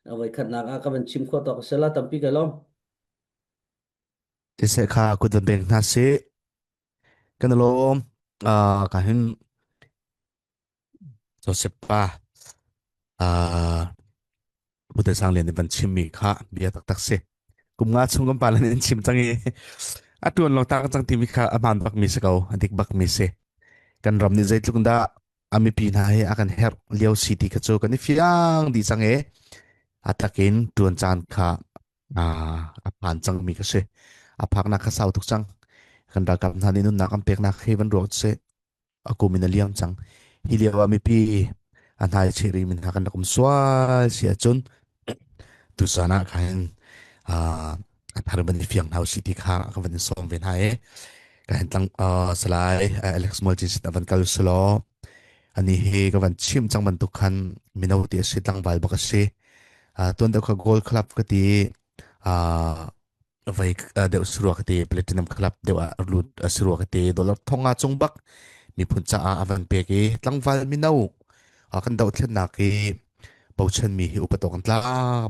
a voikhatnak ah ka van chim khawh tawk a si la, tampi ka lawm. Ti seh kha kut van beng hna sih. Kan lawm, aa, ka hin Joseph pa, aa, Pu Te Sang Lian nih van chimmi kha bia taktak si. Kum nga chung kan pa le nih an chim cang i, a ṭuan lawng tak cang timi kha a hmaan bakmi si ko, a dik bakmi si. Kan ram nih zeitluk dah a mipi hna hi a kan herh lio si ti kha cu kan i fiang dih cang i, a takin ṭuan caan kha, aa, a phan cangmi kha si. A phaknak kha sau tuk cang. Kan ralkap hna nih nunnak an peknak hi van ruat si. A kum in a liam cang. Hi lio ah mipi a hnai chih rihmi hna kan rak um sual si ahcun, tuzan ah kha hin, aa, a thar van i fiang hna usih ti kha ka van in sawm ve hna i, ka hin tlang, aa, Salai, aa, Alex Mualcin sin a van kal usulaw. Anih hi ka van chim cang bantuk khan mino te a si, tlangval bak a si. Aa, tuan deuh kha Gold Club ka ti, aa, vei, aa, deuh si rua ka ti, Platinum Club deuh ah lut a si rua ka ti, dollar thong nga cung bak miphun caah a van pek i, tlangval mino, aa, kan dohthlennak i bochanmi hi upat awk an tlak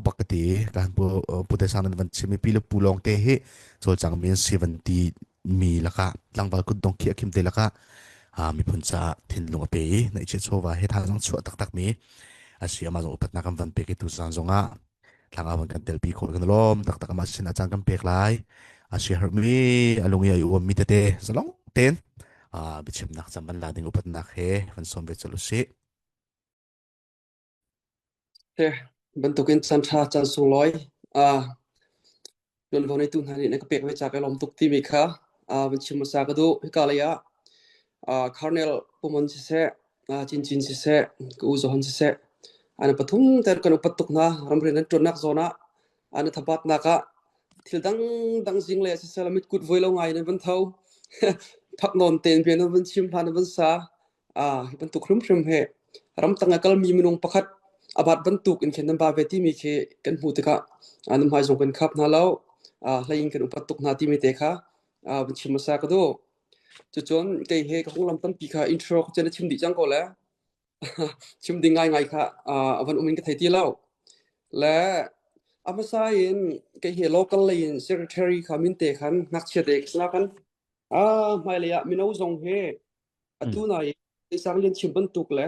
bak ka ti. Ka han pu, pu te sang nan van chimmi pi le pu lawngte hi cawlcangmi an si van ti mi lakah, tlangval kutdong khi a khimte lakah, aa, miphun caah thinlung a pe i, na i chiah chawva he thazaang chuah taktakmi a si, amah zong upatnak kan van pek i, tuzan zongah tlang a van kan telpi khawh kan lawm taktak, amah sin a caan kan pek lai. A si herhmi, a lung i a i uammi tete zalong ten, aa, biachimnak caan van la ding upatnak he van sawm ve col usih. He, bantukin caan ṭha, caan sunglawi, aa, ṭuanvo neitu hna nih na ka pek ve ca ka lawm tuk timi kha, aa, van chim hmasa ka duh. Hika lei ah, aa, Colonel Pu Mon siseh, aa, Cin Cin siseh, ka u Johan siseh, an pathum ter kan upat tuk hna. Ramrian kan ṭuannak zawn ah an thabatnak ah thil dangdang zing lei ah siseh, mitkut voi lo ngai nan van tho. Phak nawn tein bia nan van chim, hla nan van sa. Aa, hi bantuk hrimhrim he ramtang a kalmi minung pakhat a bat bantuk in khin nan ba ve timi khi kan hmuh tikah, aa, nan hmai zong kan khap hna lo. Aa, hlei in kan upat tuk hna timi te kha, aa, van chim hmasa ka duh. Cucun kei he ka hung lam tampi kha intro kha cun a chim dih cang ko le, chim ding ngaingai kha, aa, a van um in ka thei ti lo. Le a hmasa in kei he local lei in secretary kha min te khan ngakchia te ka sinah khan, aa, hmailei ah mino zong he atu nai, Pu Te Sang Lian chim bantuk le,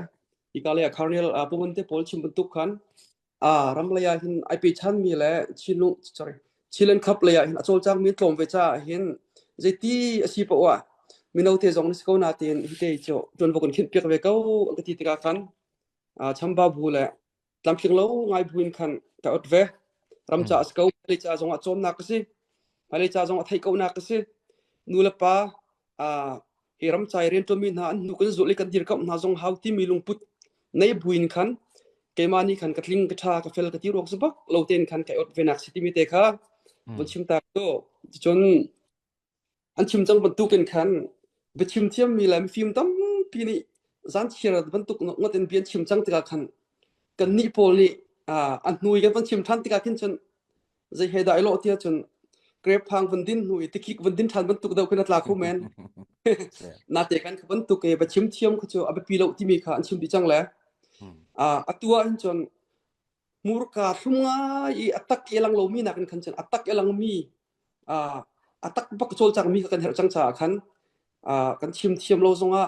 hika lei ah Colonel, aa, Pu Mon te pawl chim bantuk khan, aa, ram lei ah hin aa pehthanmi le Chinlung, sorry, Chinland Cup lei ah hin a cawlcangmi an tlawm ve caah hin, zeiti a si paoh ah mino te zong na si ko nain hi te cu ṭuanvo kan khinh piak ve ko, an ka ti tikah khan, aa, Chamba bu le tlamtling lo ngai bu in khan ka ot ve. Ram caah a si ko, lei caah zong ah cawmnak a si. Hmailei ca zong a theih kohnak a si. Nu le pa, aa, hi ramcai rianṭuanmi hna an hnu kan zulh i kan dirkamh hna zong hau timi lungput nei buin khan keimah nih khan ka tling, ka ṭha, ka fel, ka ti ruang cu bak lo tein khan ka i awt venak si timi te kha van chim ta ka duh. Cun an chim cang bantukin khan biachim thiammi le mifim tampi nih zan chiar bantuk ngawt in bia an chim cang tikah khan kannih pawl nih, aa, a hnu i kan van chim ṭhan tikah khin cun zei he dah i lawh tiah cun grep phang van din hnu i tikik van din ṭhan bantuk deuh khin a tla kho men. Nate kan kha bantuk i biachim thiam kha cu a biapi lo timi kha an chim dih cang le. Aa, atu ah hin cun hmurka thlum ngai i a tak i a lang lomi nakin khan cun a tak i a langmi, aa, a tak bak cawlcangmi kha kan herh cang caah khan, aa, kan chim thiam lo zongah,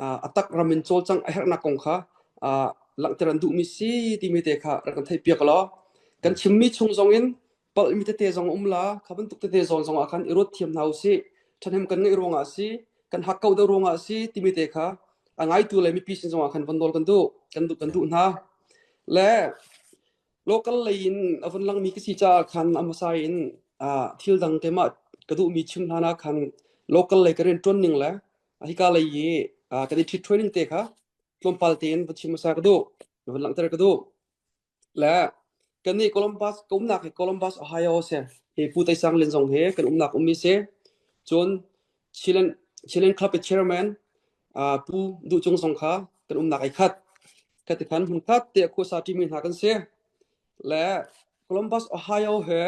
aa, a tak ram in cawlcang a herhnak kong kha, aa, langhter an duhmi si timi te kha rak kan theihpiak law. Kan chimmi chung zongin palhmi tete zong a um la, kha bantuk tete zawn zongah khan i ruat thiam hna u sih, ṭhahnem kan ngeih ruangah a si, kan hak ko deuh ruangah a si timi te kha a ngaitu le mipi sin zongah khan van nawl kan duh, kan duh, kan duh hna. Le local lei in a vun langmi ka si caah khan a hmasa in, aa, thil dang keimah ka duhmi chim hlan ah khan local lei ka rianṭuan ning le a hika lei i, aa, kan i ṭhit ṭhuai ning te kha tlawmpal tein va chim hmasa ka duh, va langhter ka duh. Le kannih Columbus, ka umnak hi Columbus, Ohio a si. Hi Pu Taisang Lian zong hi kan umnak ummi si. Cun Chilean, Chilean Club i chairman, aa, Pu Duh Cung zong kha kan umnak ai khat. Kha ti khan hmun khat te a khuasa ṭimi hna kan si. Le Columbus, Ohio he,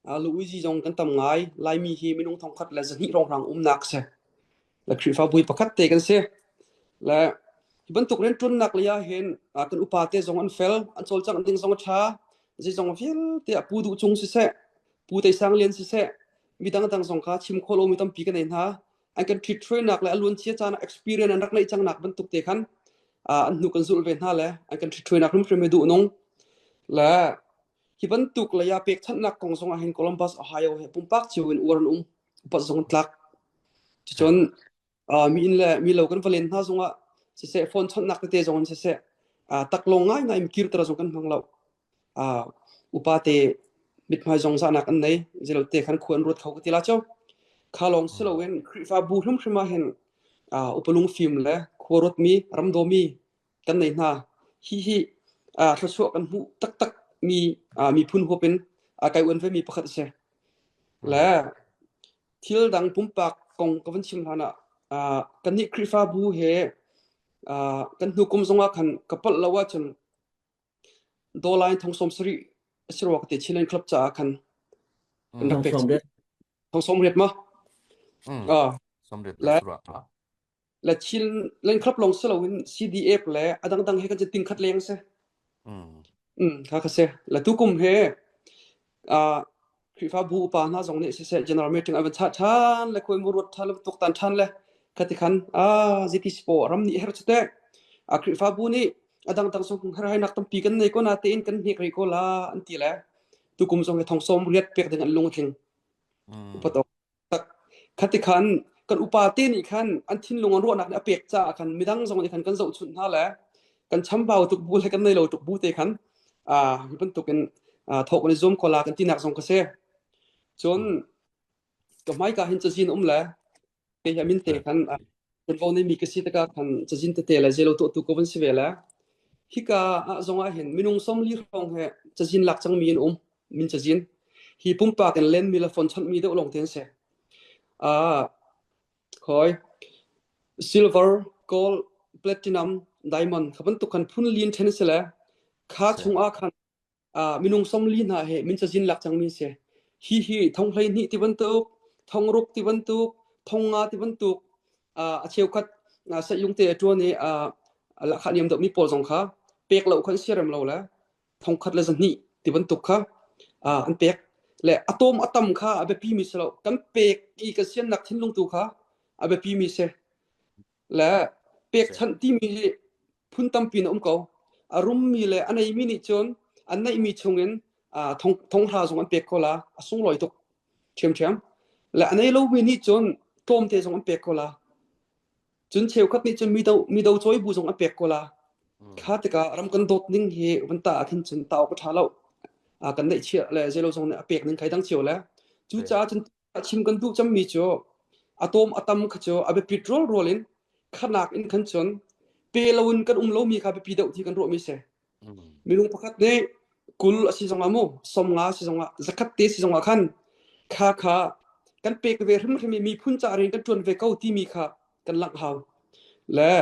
aa, Luigi zong kan tam ngai. Laimi hi minung thongkhat le zahnih hrawnghrang umnak si. Le Khrihfabu hi pakhat te kan si. Le hi bantuk rianṭuannak lei ah hin, aa, kan upa te zong an fel, an cawlcangh ding zong a ṭha. Zei zong vialte ah Pu Duh Cung siseh, Pu Taisang Lian siseh, midang dang zong kha chim khawh lomi tampi kan nei hna. An kan ṭhit ṭhuainak le a luancia caan ah experience an rak neih cangnak bantuk te khan, aa, an hnu kan zulh ve hna le an kan ṭhit ṭhuainak hrimhrim hi duh nung. Le hi bantuk lei ah pekchanhnak kong zongah hin Columbus, Ohio he pumpak cio in uar an um, upat zong an tlak. Cucun, aa, mi inn le mi lo kan va len hna zongah siseh, phone chawnhnak tete zong in siseh, aa, tak lawng ngaingai in kir ter zong kan hmang lo. Aa, upa te mithmai zong zahnak an nei, zei lo te khan khua an ruat kho ka ti lai cio. Kha lawng si loin Khrihfabu hrimhrim ah hin, aa, upa lungfim le khua ruatmi, ramdawmi kan nei hna. Hihi, aa, thluachuah kan hmuh taktak mi, aa, miphun huap in, aa, kai uan vemi pakhat a si. Le thil dang pumpak kong ka van chim hlan ah, aa, kannih Khrihfabu he, aa, kan hnu kum zongah khan ka palh lo ahcun dollar in thong sawm sarih a si rua ka ti, Chilean Club caah khan kan rak pek. Thong sawm riat maw? Aa, le Chilean Club lawng si loin C D F le a dangdang he kan cun tingkhat leng si. Kha kha si. Le tukum he, aa, Khrihfabu upa hna zong nih siseh, general meeting a van chah ṭhan le khuaimu ruat ṭhan le tuaktan ṭhan le kha ti khan, aa, ziti si paoh, ram nih a herh cu teh, aa, Khrihfabu nih a dangdang zong herhainak tampi kan nei ko natein kan hnek rih ko la an ti le tukum zong he thong sawm riat pek ding an lung a tling. Upa tawk tak. Kha ti khan kan upa te nih khan an thinlung an ruahnak nih a pek caah khan midang zong nih khan kan zohchunh hna le kan chambau tuk bu le kan nei lo tuk bu te khan, aa, hi bantukin, aa, thawh kan i zuam ko la kan tinak zong ka si. Cun ka hmaika hin cazin a um le kei hi a min te khan, aa, kan vo neimi ka si tikah khan cazin tete le zei lo tuahtu ko van si ve le. Hika ah zongah hin minung sawmli hrawng he cazin lak cangmi an um, min cazin. Hi pumpak in lenmi le phone chanhmi deuh lawng te an si. Aa, khawi, silver, gold, platinum, diamond kha bantuk khan phun lin ṭhen a si le kha chungah khan, aa, minung sawmli hna he min cazin lak cangmi a si. Hihi thong hleihnih ti bantuk, thong ruk ti bantuk, thong nga ti bantuk, aa, a cheukhat, aa, saiyung te a ṭuan i, aa, a lahkhah niam deuhmi pawl zong kha pek lo khan si rem lo le thongkhat le zahnih ti bantuk kha, aa, an pek. Le a tawm a tam kha a biapimi si lo, kan pek i kan siannak thinlung tu kha a biapimi si. Le pek chanh timi hi phun tampi na um ko. A rummi le a neimi nih cun an neihmi chungin, aa, thong, thonghra zong an pek ko la, a sunglawi tuk ṭhiamṭhiam. Le a nei lomi nih cun tlawmte zong an pek ko la. Cun cheukhat nih cun mido, mido cawibu zong an pek ko la. Kha tikah ram kan dawt ning hi van ta ah khin cun ta awk a ṭha lo. Aa, kan neih chiah le zei lo zong nih a pek ning khai dang cio le Cucaah cun a chim kan duh cemmi cu a tawm a tam kha cu a biapit rualrual in khanak in khan cun pe loin kan um lomi kha biapi deuh ti kan ruahmi si. Minung pakhat nih kul a si zongah mu, sawmnga a si zongah, zakhat te a si zongah khan kha kha kan pek ve hrimhrim i miphun ca rian kan ṭuan ve ko timi kha kan langh hau. Le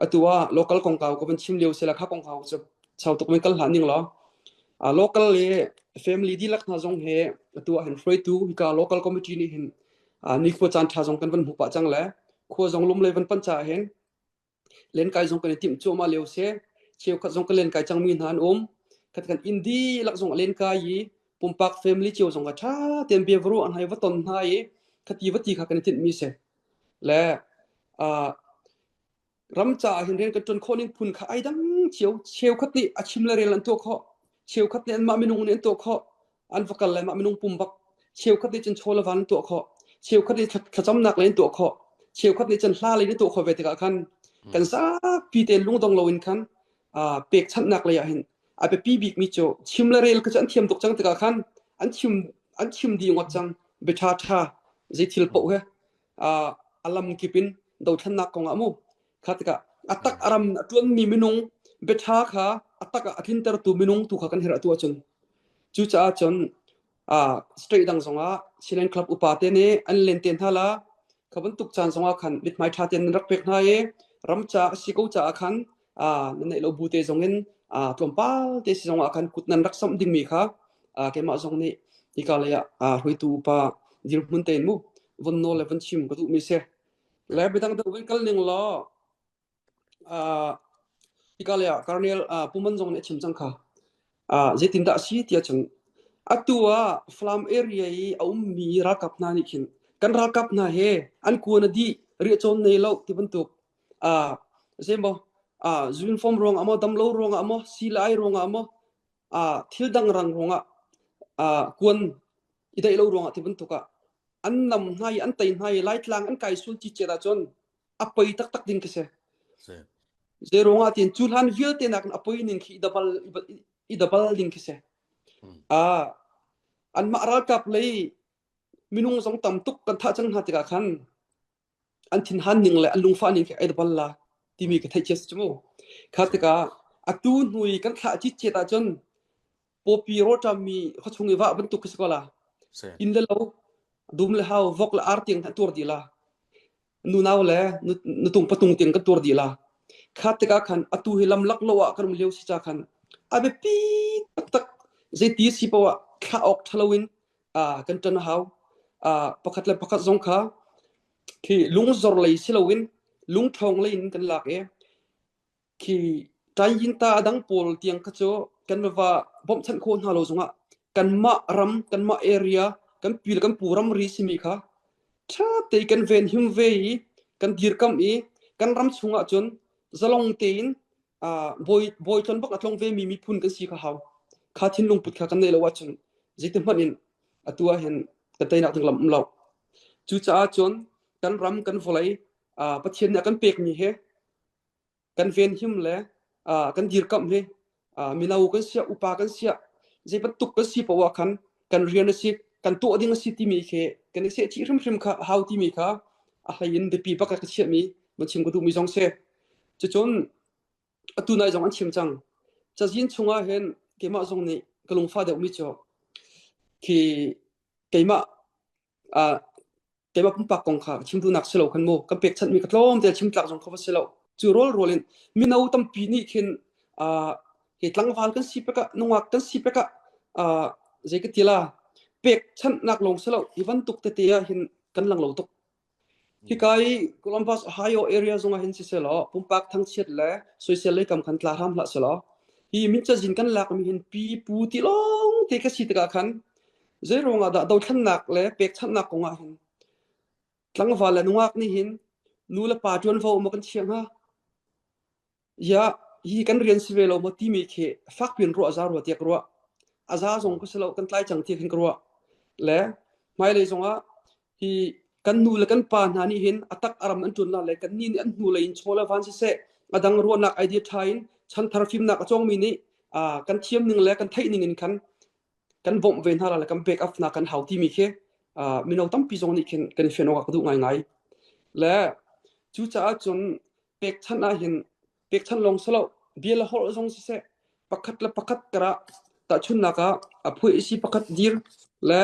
atu ah local kongkau ka van chim lio sehla kha kongkau cu chau tuk men kal hlah ning law. Local le family dihlak hna zong he atu ah hin hruaitu hika local committee nih hin nikhua caan ṭha zong kan van hmu pah cang le khua zong lawmlei van pan caah hin lenkai zong kan i timh cuahmah lio seh, cheukhat zong kan lenkai cangmi hna an um. Khat kan inn dihlak zong a lenkai i pumpak family cio zong kha ṭha tein bia va ruah hna i va ton hna i khati va ti kha kan i tinhmi seh. Le aa, ram caah hin rian kan ṭuan khawh ning phun kha aa dang cio. Cheukhat nih a chim le rel an tuah khawh, cheukhat nih anmah minung nih an tuah khawh, an va kal le mah minung pum bak. Cheukhat nih cun chaw le van an tuah khawh, cheukhat nih thla-, thlacamnak lei an tuah khawh, cheukhat nih cun hla lei an tuah khawh ve tikah khan kan zapi tein lungdong loin khan aa, pekchanhnak lei ah hin a biapi bikmi cu chim le rel kha cu an thiam tuk cang tikah khan an chim, an chim dih ngawt cang. Biaṭha ṭha zei thil paoh he aa, a lam kip in dothlennak kong ah mu. Kha tikah a tak a ram a ṭuanmi minung biaṭha kha a tak ah a tlintertu minung tu kha kan herh atu ahcun cucaah cun aa, state dang zongah Chinland Club upa te nih an len te hna la, kha bantuk caan zongah khan mithmai ṭha tein nan rak pek hna i ram caah a si ko caah khan aa, nan neih lo bu te zongin aa, tlawmpal te si zongah khan kut nan rak samh dingmi kha aa, keimah zong nih hika lei ah aa, hruaitu upa dirhmun tein mu von nawl le von chim ka duhmi si. Le midang deuh van kal ning law. Aa, hika lei ah Colonel aa, Pu Man zong nih a chim cang kha. Aa, zeitindah a si ti ahcun atu ah Falam area i a ummi ralkap hna nih khin kan ralkap hna he an kuan a dih, riahcawn nei lo ti bantuk aa, zei maw aa, uniform ruangah maw, damlo ruangah maw, si le ai ruangah maw, aa, thil dang rang ruangah aa, kuan i daih lo ruangah ti bantuk ah an nam hna i an tei hna i Laitlang an kai sual citciat ahcun a poi taktak ding khi si. Zei ruangah tin cu hlan vialte nakin a poi ning khi i dabal, i ba-, i dabal ding khi si. Aa, anmah ralkap lei minung zong tam tuk kan thah cang hna tikah khan an thinhan ning le an lungfah ning khi aa dabal la timi ka theih cia si cu mu. Kha tikah atu hnu i kan thlah citciat ahcun Pawpi rawlṭammi khuachung i vah bantuk khi si ko la. Inn le lo, dum le hau, vok le ar tiang an tuar dih la. Nunau le nu, nutung patung tiang kan tuar dih la. Kha tikah khan atu hi lamlak lo ah kan um lio si ca khan a biapi taktak zeiti si paoh ah thlah awk ṭha loin aa, kan ṭan a hau. Aa, pakhat le pakhat zong kha khi lungzor lei si loin lungṭhawng lei in kan lak i khi ṭainyin ta a dang pawl tiang kha cu kan va bawmhchanh khawh hna lo zongah kanmah ram, kanmah area, kan pi le kan pu ramri simi kha ṭha te kan venhim ve i kan dirkamh i kan ram chungah cun zalong tein aa, bawi, bawi tlon bak a tlong vemi miphun kan si kha hau. Kha thinlung put kha kan neih lo ahcun zeiti hmanh in atu ah hin kan teinak ding lam um lo. Cucaah cun kan ram, kan vawlei aa, Pathian nih a kan pekmi he kan venhim le aa, kan dirkamh hi aa, mino kan si ah, upa kan si ah, zei bantuk kan si paoh ah khan kan rian a si, kan tuah ding a si timi khi kan i seh chih hrimhrim kha a hau timi kha a hlei in biapi bak a ka chiahmi van chim ka duhmi zong si. Cucun atu nai zong an chim cang. Cazin chungah hin keimah zong nih ka lungfa deuhmi cu khi keimah aa, keimah pumpak kong kha chim duhnak si lo khan mu, kan pekchanhmi ka tlawmte chim tlak zong kha va si lo. Cu rualrual in mino tampi nih khin aa, hi tlangval kan si pek ah, nungak kan si pek ah aa, zei ka ti la, pekchanhnak lawng si lo, hi bantuk tete ah hin kan lang lo tuk. Hika i Columbus, Ohio area zongah hin siseh law, pumpak thangchiat le soisel lei kam khan tla hram hlah seh law, hi min cazin kan lakmi hin pi pu ti lawngte ka si tikah khan zei ruangah dah dothlennak le pekchanhnak kongah hin tlangval le nungak nih hin nu le pa ṭuanvo maw kan chiah hnga? Ya, hi kan rian si ve lo maw timi khi fakpi in ruah, a za ruah tiak ruah. A za zong ka si lo, kan tlai cang tiak hin ka ruah. Le hmailei zongah hi kan nu le kan pa hna nih hin a tak a ram an ṭuan la le kan ni nih an hnu lei in chaw le van siseh, a dang ruahnak idea ṭha in chanthar fimnak a cawngmi nih aa, kan thiam ning le kan theih ning in khan kan bawmh ve hna la le kan back up hna kan hau timi khi aa, mino tampi zong nih khin kan fian awk a ka duh ngaingai. Le cucaah cun pekchan ah hin, pekchan lawng si lo, bia le holh zong siseh, pakhat le pakhat karah tahchunhnak ah a phuai a si pakhat dir le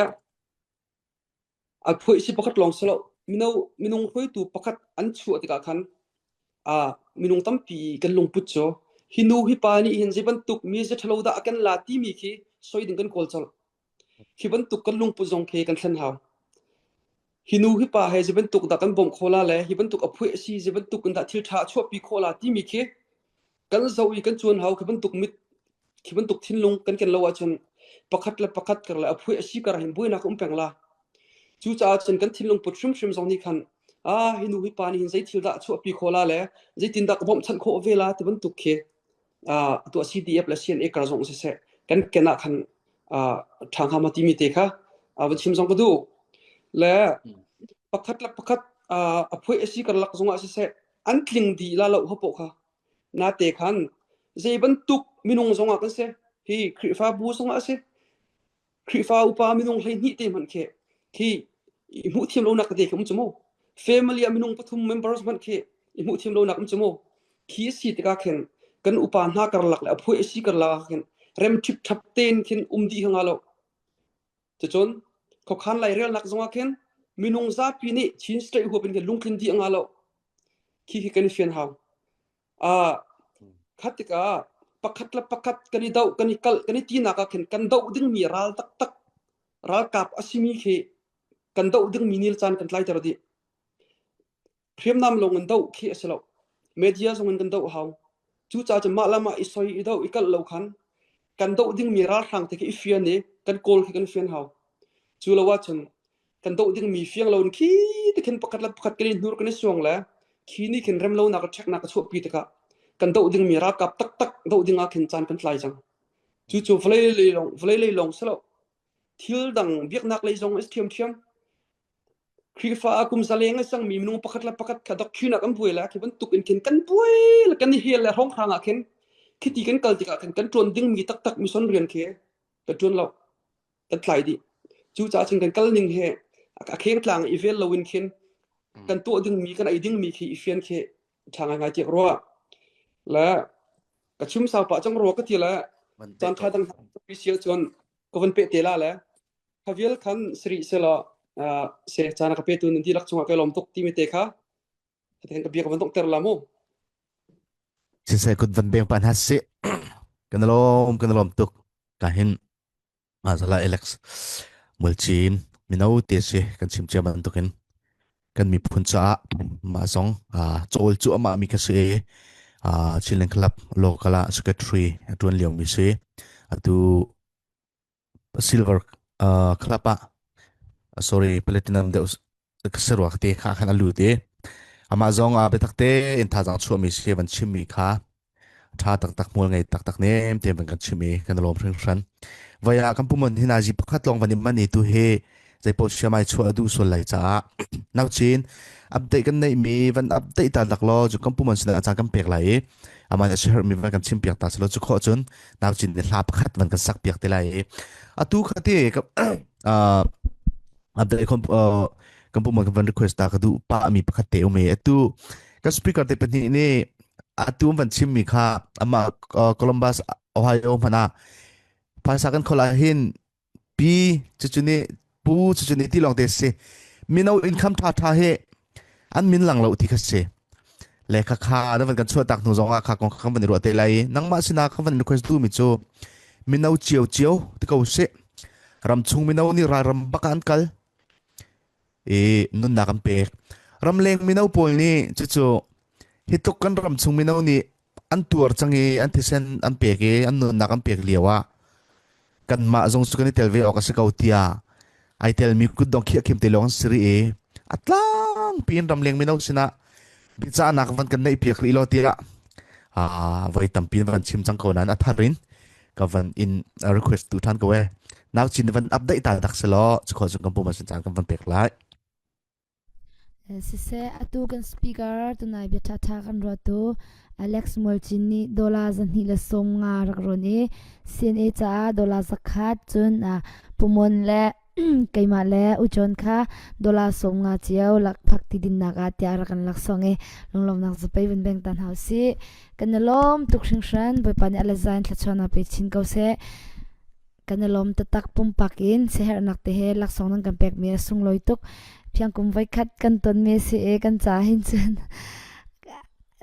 a phuai a si pakhat lawng si lo, mino, minung hruaitu pakhat an chuah tikah khan, aa, minung tampi kan lungput cu, hi nu hi pa nih hin zei bantuk mi zi ṭhalo dah a kan la timi khi soi ding kan kawl colh. Khi bantuk kan lungput zong khi kan thlen hau. Hi nu hi pa he zei bantuk dah kan bawmh khawh la le, hi bantuk a phuai a si, zei bantuk in dah thil ṭha a chuahpi khawh la timi khi kan zoh i kan cuan hau. Khi bantuk mit, khi bantuk thinlung kan ken lo ahcun pakhat le pakhat kar le a phuai a si kar ah hin buainak a um peng la. Cucaah cun kan thinlung put hrimhrim zong nih khan, aa, hi nu hi pa nih hin zei thil dah a chuahpi khawh la le, zeitindah ka bawmhchanh khawh ve la ti bantuk khi, aa, tuah C D F le C N A kar zong siseh, kan ken ah khan, aa, ṭha hnga maw timi te kha, aa, van chim zong ka duh. Le pakhat le pakhat, aa, a phuai a si karlak zongah siseh, an tling dih la lo hapoh kha. Nate khan zei bantuk minung zongah kan si, hi Khrihfabu zongah a si, Khrihfa upa minung hleihnih te hmanh khi, khi i hmuh thiam lonak te khi um cu mu? Family ah minung pathum members hmanh khi i hmuh thiam lonak um cu mu? Khi a si tikah khin kan upa hna karlak le a phuai a si karlak ah khin remṭhip ṭhap tein khin um dih hnga lo. Cucun khuakhan lairelnak zongah khin minung zapi nih Chin state huap in khin lungtlin dih hnga lo. Khi khi kan i fian hau. Aa, khat tikah pakhat le pakhat kan i doh, kan i kalh, kan i tinak ah khin kan doh dingmi ral taktak, ralkap a simi khi kan doh dingmi ni le caan kan tlaiter dih. Hriamnam lawng in doh khi a si lo, media zong in kan doh hau. Cucaah cun mah lam ah i soi, i doh, i kalh lo khan kan doh dingmi ralhrang te khi i fian i kan kawl khi kan fian hau. Cu lo ahcun kan doh dingmi fiang loin khi tikhin pakhat le pakhat kan i hnur, kan i suang le khi nih khin remlonak le ṭheknak a chuahpi tikah kan doh dingmi ralkap taktak doh dingah khin caan kan tlai cang. Cucu vawlei lei lawng, vawlei lei lawng si lo, thil dang biaknak lei zong a si ṭhiamṭhiam. Khrihfa ah kum zaleng a cangmi minung pakhat le pakhat kha doctrine ah kan buai le khi bantuk in khin kan buai le kan i hel le hrawnghrang ah khin khiti kan kal tikah khin kan ṭuan dingmi taktak mission rian khi kan ṭuan lo, kan tlai dih. Cucaah cun kan kal ning he a kheng tlang i vel loin khin kan tuah dingmi, kan ei dingmi khi i fian khi ṭha ngaingai tiah ka ruah. Le ka chim sau pah cang rua ka ti le caan ṭha dang hna pi si ahcun ka van peh te la le kha vial khan sirih selaw, aa, se caan a ka petu nan dihlak chungah ka lawm tuk timi te kha ka bia ka van donghter la mu. Siseh, kut van beng pah hna sih. Kan lawm, kan lawm tuk. Ka hin, aa, zala Alex Mualcin, mino te si kan chim cia bantukin kan miphun caah mah zong, aa, cawl cu amah mi kha si i, aa, Chinland Club local ah secretary a ṭuan lio mi si. Atu Silver, aa, Club ah, aa, sorry, Platinum deuh s-, ka si rua ka ti kha khan a lut i amah zong, aa, biatak te in thazaang chuahmi si van chimmi kha ṭha taktak, hmual ngei taktak nem tein van kan chim i kan lawm hringhran. Vai ah kan pumon hin aa, zi pakhat lawng van i man i tu hi zei paoh siamai chuah a duh sual lai caah naucin update kan neihmi van update ta dak law cu kan pumon sinah a caan kan pek lai i amah nih a si herhmi van kan chimpiak ta si law cu khawh cun naucin nih hla pakhat van kan sak piak te lai i atu kha ti ka, aa, update kan, aa, kan pumon kan van request ta ka duh pahmi pakhat te um i atu kan speaker te pahnih nih atu an van chimmi kha amah, aa, Columbus, Ohio hmanh ah phaisa kan kholh ah hin pi cucu nih, pu cucu nih ti lawngte si. Mino income ṭha ṭha hi an min lang lo ti kha si. Le kha kha na van kan chuahtak hnu zongah kha kong kha kan van i ruah te lai i nangmah sinah kha van request duhmi cu mino cio cio ti ko si. Ramchung mino nih ralram bak ah an kal i nunnak an pek. Ramleng mino pawl nih cucu hi tluk kan ramchung mino nih an tuar cang i an thisen an pek i an nunnak an pek lio ah kanmah zong cu kan i tel ve awk a si ko tiah aa telmi kut dong khi a khim te lawng an si rih i a tlangpi in ramleng mino sinah bia cahnak van kan neih piak rih law tiah, aa, voi tampi in van chim cang ko nain a thar in ka van in, aa, request tu ṭhan ko e. Naucin van update ta dak si law cu khawh cun kan pum a sin caan kan van pek lai. Eh, siseh, atu kan speaker tunai bia ṭha ṭha kan ruahtu Alex Mualcin nih dollar zahnih le sawm nga rak rawn i C N A caah dollar zakhat cun, ah, pumon le Keimah le U John kha dollar sawmnga cio lak phak ti dinnak ah tiah a rak kan laksawng i, lunglawmhnak za pei vun beng ta hna usih. Kan i lawm tuk hringhran, Bawipa nih a le zain thluachuahnak pe chin ko seh. Kan i lawm taktak, pumpak in siaherhnak te he laksawng nan kan pekmi a sunglawi tuk. Phiangkum voikhat kan tonmi a si e, kan caah hin cun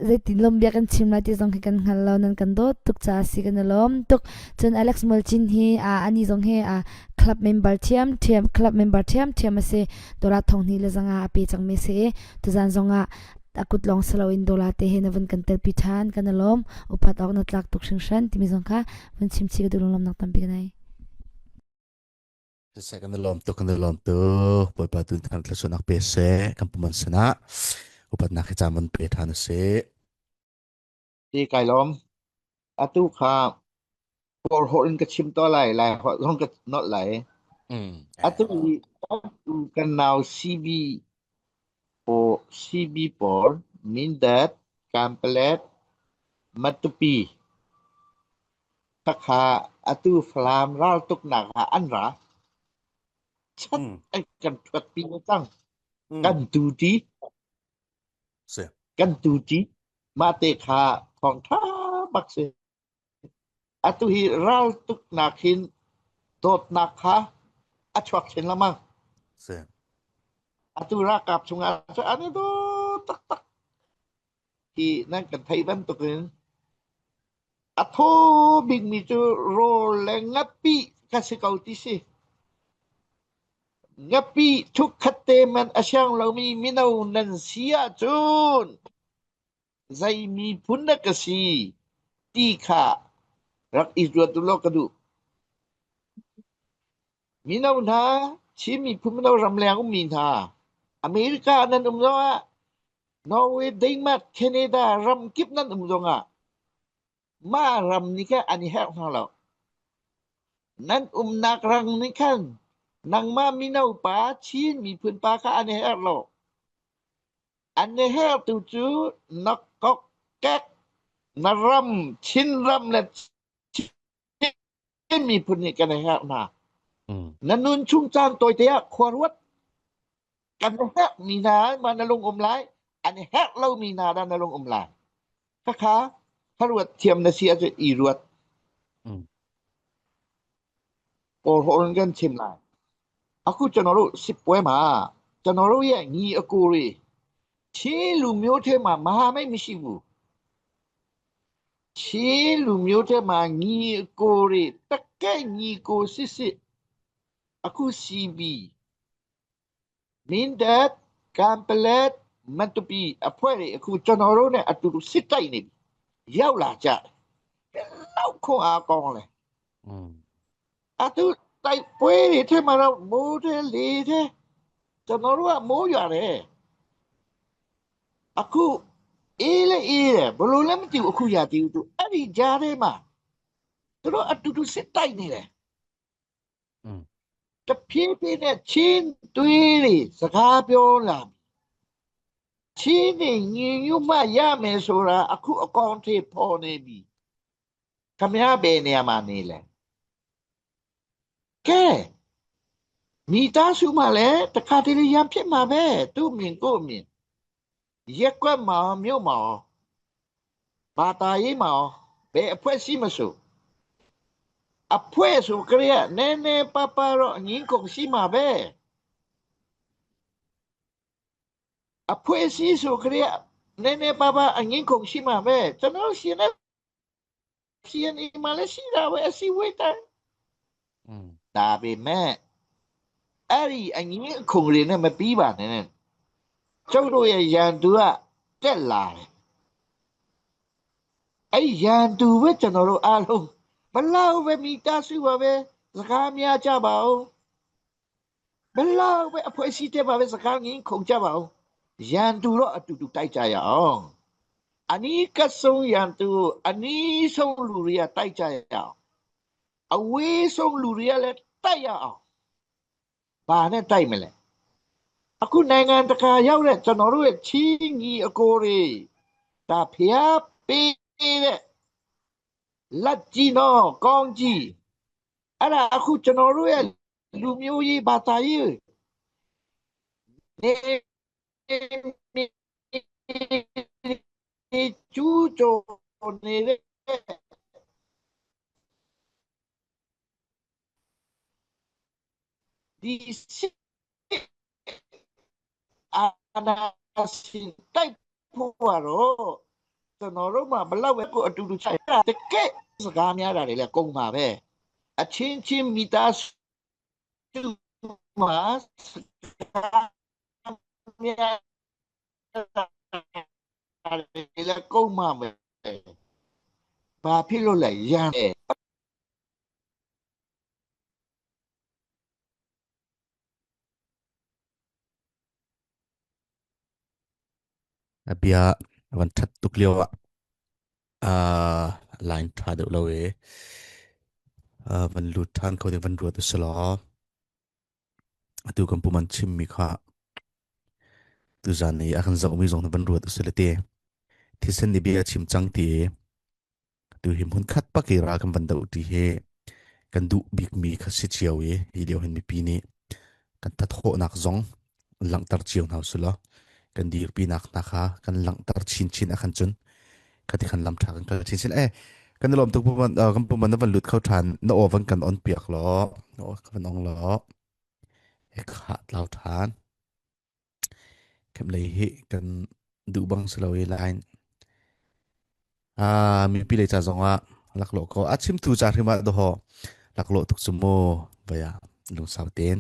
zeitin lawmhnak kan chim lai ti zong hi kan hngal lo, nan kan dawt tuk caah a si, kan i lawm tuk. Cun Alex Mualcin hi, aa, anih zong hi, aa, club member thiam thiam, club member thiam thiam a si. Dollar thong hnih le zanga a pe cangmi a si i, tuzan zongah a kut lawng si loin dollar te he na vun kan telpi ṭhan, kan i lawm. Upat awk na tlak tuk hringhran timi zong kha vun chim chih ka duh, lunglawmhnak tampi ka nei. Siseh, kan i lawm tuk, kan i lawm tuk. Bawipa tun khan thluachuahnak pe seh, kan pum an sinah upatnak hi caan vun pe ṭhan a si. Ti kai lawm. Atu kha Kawl holh in ka chim taw lai, Lai holh zong ka nolh lai. Mm. Atu i, atu kan nau C B pawl, C B pawl, Mindat, Kanpalet, Matupi. Khakha atu Falam raltuknak ah an ra. Chat, mm, ai kan thuatpi cang. Mm. Kan duty. Si. Kan duty. Mah te kha thawngṭha bak si. Atu hi raltuknak hin dawtnak kha a chuak chin lamang. Si. Atu ralkap chungah cu an i dawt taktak hi nan kan theih bantukin a thaw bikmi cu rawl le ngapi kha si ko ti si. Ngapi thuk khat te man a siang lomi mino nan si ahcun zei miphun na ka si ti kha rak i ruat u law ka duh. Mino hna, Chin miphun mino ramleng ummi hna, America nan um zongah, Norway, Denmark, Canada ramkip nan um zongah, mah ram nih kha an i herh hna lo. Nan umnak ram nih khan nangmah mino pa, Chin miphun pa kha an i herh lo. An i herhtu cu na kawkkek, na ram, Chin ram le Chin miphun nih kan i herh hna. Mm. Na nun chung caan tawite ah khuaruat kan i herhmi hna mah na lung um lai, an i herh lomi hna dah na lung um lai. Khakha khuaruat thiam na si ahcun i ruat. Mm. Pawl holh in kan chim lai. Aku canoru sippuai ma, canoru ya ngi aku ri. Chin lu myo the ma maha mai mi si bu. Chin lu myo the ma ngi aku ri. Takke ngi ku sisi. Aku sibi. Mindat, Kanpalet, Matupi, a phuai le aku canoru ne atu sitai ni. Yau la ca. Lau kong a kong le. Mm. Atu tai pwe le the ma rau mo the le the. Canoru a mo ya le. Aku e le e le. Bolo le mtiu aku ya tiu tu. Ari ja le ma. Canoru atu tu sitai ni le. Mm. တဖြည်းဖြည်းနဲ့ ချင်းတွေးတွေ စကားပြောလာပြီ။ ချင်းတွေ ညီညွတ်မှ ရမယ်ဆိုတာ အခု အကောင်အထည် ဖော်နေပြီ။ ခင်ဗျား ဘယ်နေရာမှာ နေလဲ။ ကဲ၊ မိသားစုမှာလည်း တခါတလေ ရန်ဖြစ်မှာပဲ။ သူ့အမြင် ကိုယ့်အမြင်။ ရပ်ကွက်မှာရော၊ မြို့မှာရော၊ ဘာသာရေးမှာရော၊ ဘယ်အဖွဲ့အစည်းမဆို၊ အဖွဲ့ဆိုကတည်းက နည်းနည်းပါးပါးတော့ အငြင်းအခုန်ရှိမှာပဲ။ အဖွဲ့အစည်းဆိုကတည်းက နည်းနည်းပါးပါး အငြင်းအခုန်ရှိမှာပဲ။ ကျွန်တော်တို့ C N F C N A မှာလည်း ရှိတာပဲ၊ အစည်းအဝေးတိုင်း။ อืม။ ဒါပေမဲ့ အဲ့ဒီအငြင်းအခုန်တွေနဲ့ မပြီးပါနဲ့။ ကျုပ်တို့ရဲ့ ရန်သူက တက်လာတယ်။ အဲ့ဒီရန်သူပဲ ကျွန်တော်တို့အားလုံး၊ ဘယ်လောက်ပဲ မိသားစုပါပဲ၊ စကားများကြပါဦး၊ ဘယ်လောက်ပဲ အဖွဲ့အစည်း တက်ပါပဲ၊ စကား ငြင်းခုန်ကြပါဦး၊ ရန်သူတော့ အတူတူ တိုက်ကြရအောင်။ အနီးကပ်ဆုံး ရန်သူကို အနီးဆုံး လူတွေက တိုက်ကြရအောင်။ အဝေးဆုံး လူတွေကလည်း တိုက်ရအောင်။ ဘာနဲ့ တိုက်မလဲ။ အခု နိုင်ငံတကာရောက်တဲ့ ကျွန်တော်တို့ရဲ့ ချင်းညီအကိုတွေ၊ ဒါ ဘုရားပေးတဲ့ လက်ကြီးနော်၊ ကောင်းကြီး။ အဲ့ဒါ အခု ကျွန်တော်တို့ရဲ့ လူမျိုးရေးဘာသာရေးနယ်မြေကျူးကျော်နေတဲ့ဒီစစ်အာဏာရှင်တိုက်ဖို့ကတော့ကျွန်တော်တို့မှဘလောက်ပဲကိုအတူတူချရတကယ်စကားများတာတွေလည်းကုန်ပါပဲအချင်းချင်းမိသားစုမှာစကားများတာတွေလည်းကုန်ပါပဲဘာဖြစ်လို့လဲရန်တယ် A bia van that tuk lio ah, a line tha deuh lo e. A van lut than kho ding van ruat u silo. A tu kan pu man chim mi kha. Tu zan ni a kan zau mi zong van ruat u silo te. Thisen ni bia chim chang ti e. Tu hi hmun khat pak i ra kan van deuh ti hi kan duh bik mi kha si cio i hi lio hin mipi nih kan thathawhnak zong langtar cio hna usih law kan dirpinak hna kha kan langtar chinchin a khan cun kha ti khan lam ṭha kan kal chinchin. Eh, kan i lawm tuk puman, ah, kan puman na van lut kho ṭhan na aw van kan on piak law na aw ka van ong law e kha tlau ṭhan. Khem lei hi kan duh bang si lo i lain. Ah, mipi lei ca zongah laklawh ko. A chimtu ca hrim ah doho laklawh tuk cu mu vai ah lungsau tein.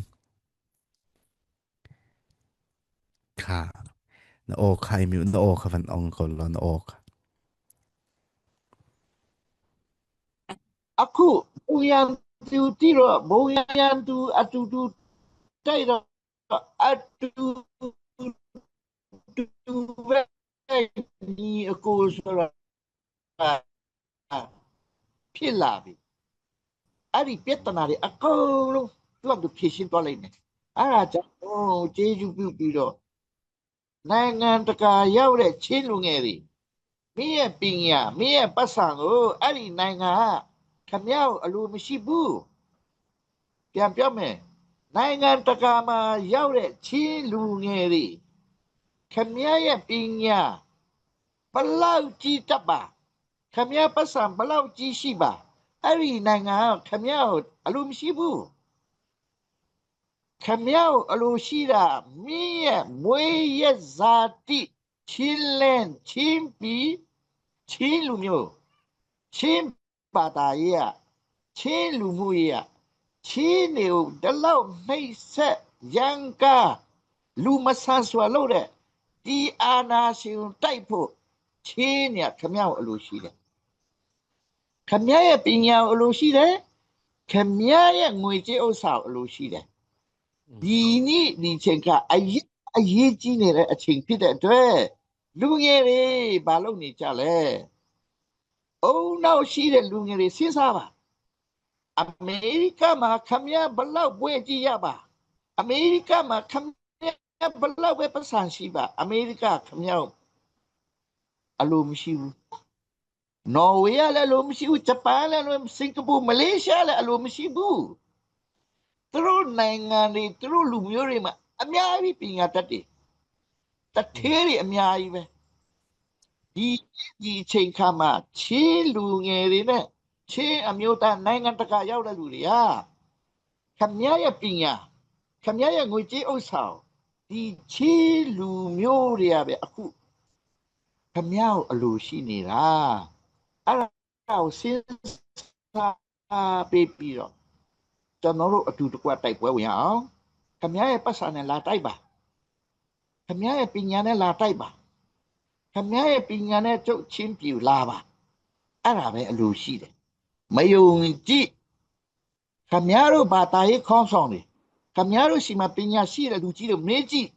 Kha. Na aw kha i mi na aw kha van ong ko lo na aw kha. Aku, bung yan tu tiro, bung yan tu atu tu tairo. အတူတူပဲညီအကိုဆိုတာဖြစ်လာပြီအဲ့ဒီပြဿနာတွေအကုန်လုံးလောက်သူဖြေရှင်းသွားလိမ့်မယ်အဲ့ဒါကြောင့်ကျေးဇူးပြုပြီးတော့နိုင်ငံတကာရောက်တဲ့ချင်းလူငယ်တွေမင်းရဲ့ပညာမင်းရဲ့ပတ်စံကိုအဲ့ဒီနိုင်ငံကခင်ဗျားကိုအလိုမရှိဘူးပြန်ပြောမယ်နိုင်ငံတကာမှာရောက်တဲ့ချင်းလူငယ်တွေခင်ဗျားရဲ့ပညာဘယ်လောက်ကြီးတတ်ပါခင်ဗျားပတ်စံဘယ်လောက်ကြီးရှိပါအဲ့ဒီနိုင်ငံကခင်ဗျားကိုအလိုမရှိဘူးခင်ဗျားကိုအလိုရှိတာမင်းရဲ့မွေးရဇာတိချင်းလန်းချင်းပြည်ချင်းလူမျိုးချင်းဘာသာရေးကချင်းလူမှုရေးကချင်းတွေကိုဒီလောက်နှိပ်စက်ရန်ကားလူမဆန်စွာလုပ်တဲ့ဒီအာဏာရှင်ကိုတိုက်ဖို့ချင်းတွေကခင်ဗျားကိုအလိုရှိတယ်ခင်ဗျားရဲ့ပညာကိုအလိုရှိတယ်ခင်ဗျားရဲ့ငွေကြေးဥစ္စာကိုအလိုရှိတယ်ဒီနေ့ဒီချိန်ကအရေးအရေးကြီးနေတဲ့အချိန်ဖြစ်တဲ့အတွက်လူငယ်တွေဘာလုပ်နေကြလဲအုံနောက်ရှိတဲ့လူငယ်တွေစဉ်းစားပါအမေရိကမှာခင်ဗျားဘယ်လောက်ဘွဲ့ကြီးရပါအမေရိကမှာခင်ဗျားဘယ်လောက်ပဲပတ်စံရှိပါအမေရိကခင်ဗျားကိုအလိုမရှိဘူးနော်ဝေကလည်းအလိုမရှိဘူးဂျပန်လည်းအလိုစင်ကာပူမလေးရှားလည်းအလိုမရှိဘူးသူတို့နိုင်ငံတွေသူတို့လူမျိုးတွေမှာအများကြီးပညာတတ်တယ်တထေးတွေအများကြီးပဲဒီဒီအချိန်ခါမှာချင်းလူငယ်တွေနဲ့ချင်းအမျိုးသားနိုင်ငံတကာရောက်တဲ့လူတွေကခင်ဗျားရဲ့ပညာခင်ဗျားရဲ့ငွေကြေးဥစ္စာကိုဒီချင်းလူမျိုးတွေကပဲအခုခင်ဗျားကိုအလိုရှိနေတာအဲ့ဒါကိုစဉ်းစားပေးပြီးတော့ကျွန်တော်တို့အတူတကွတိုက်ပွဲဝင်ရအောင်ခင်ဗျားရဲ့ပတ်စံနဲ့လာတိုက်ပါခင်ဗျားရဲ့ပညာနဲ့လာတိုက်ပါခင်ဗျားရဲ့ပညာနဲ့ကျုပ်ချင်းပြူလာပါအဲ့ဒါပဲအလိုရှိတယ်မယုံကြည်ခင်ဗျားတို့ဘာသာရေးခေါင်းဆောင်တွေခင်ဗျားတို့ရှိမှပညာရှိတဲ့လူကြီးတွေမေးကြည့်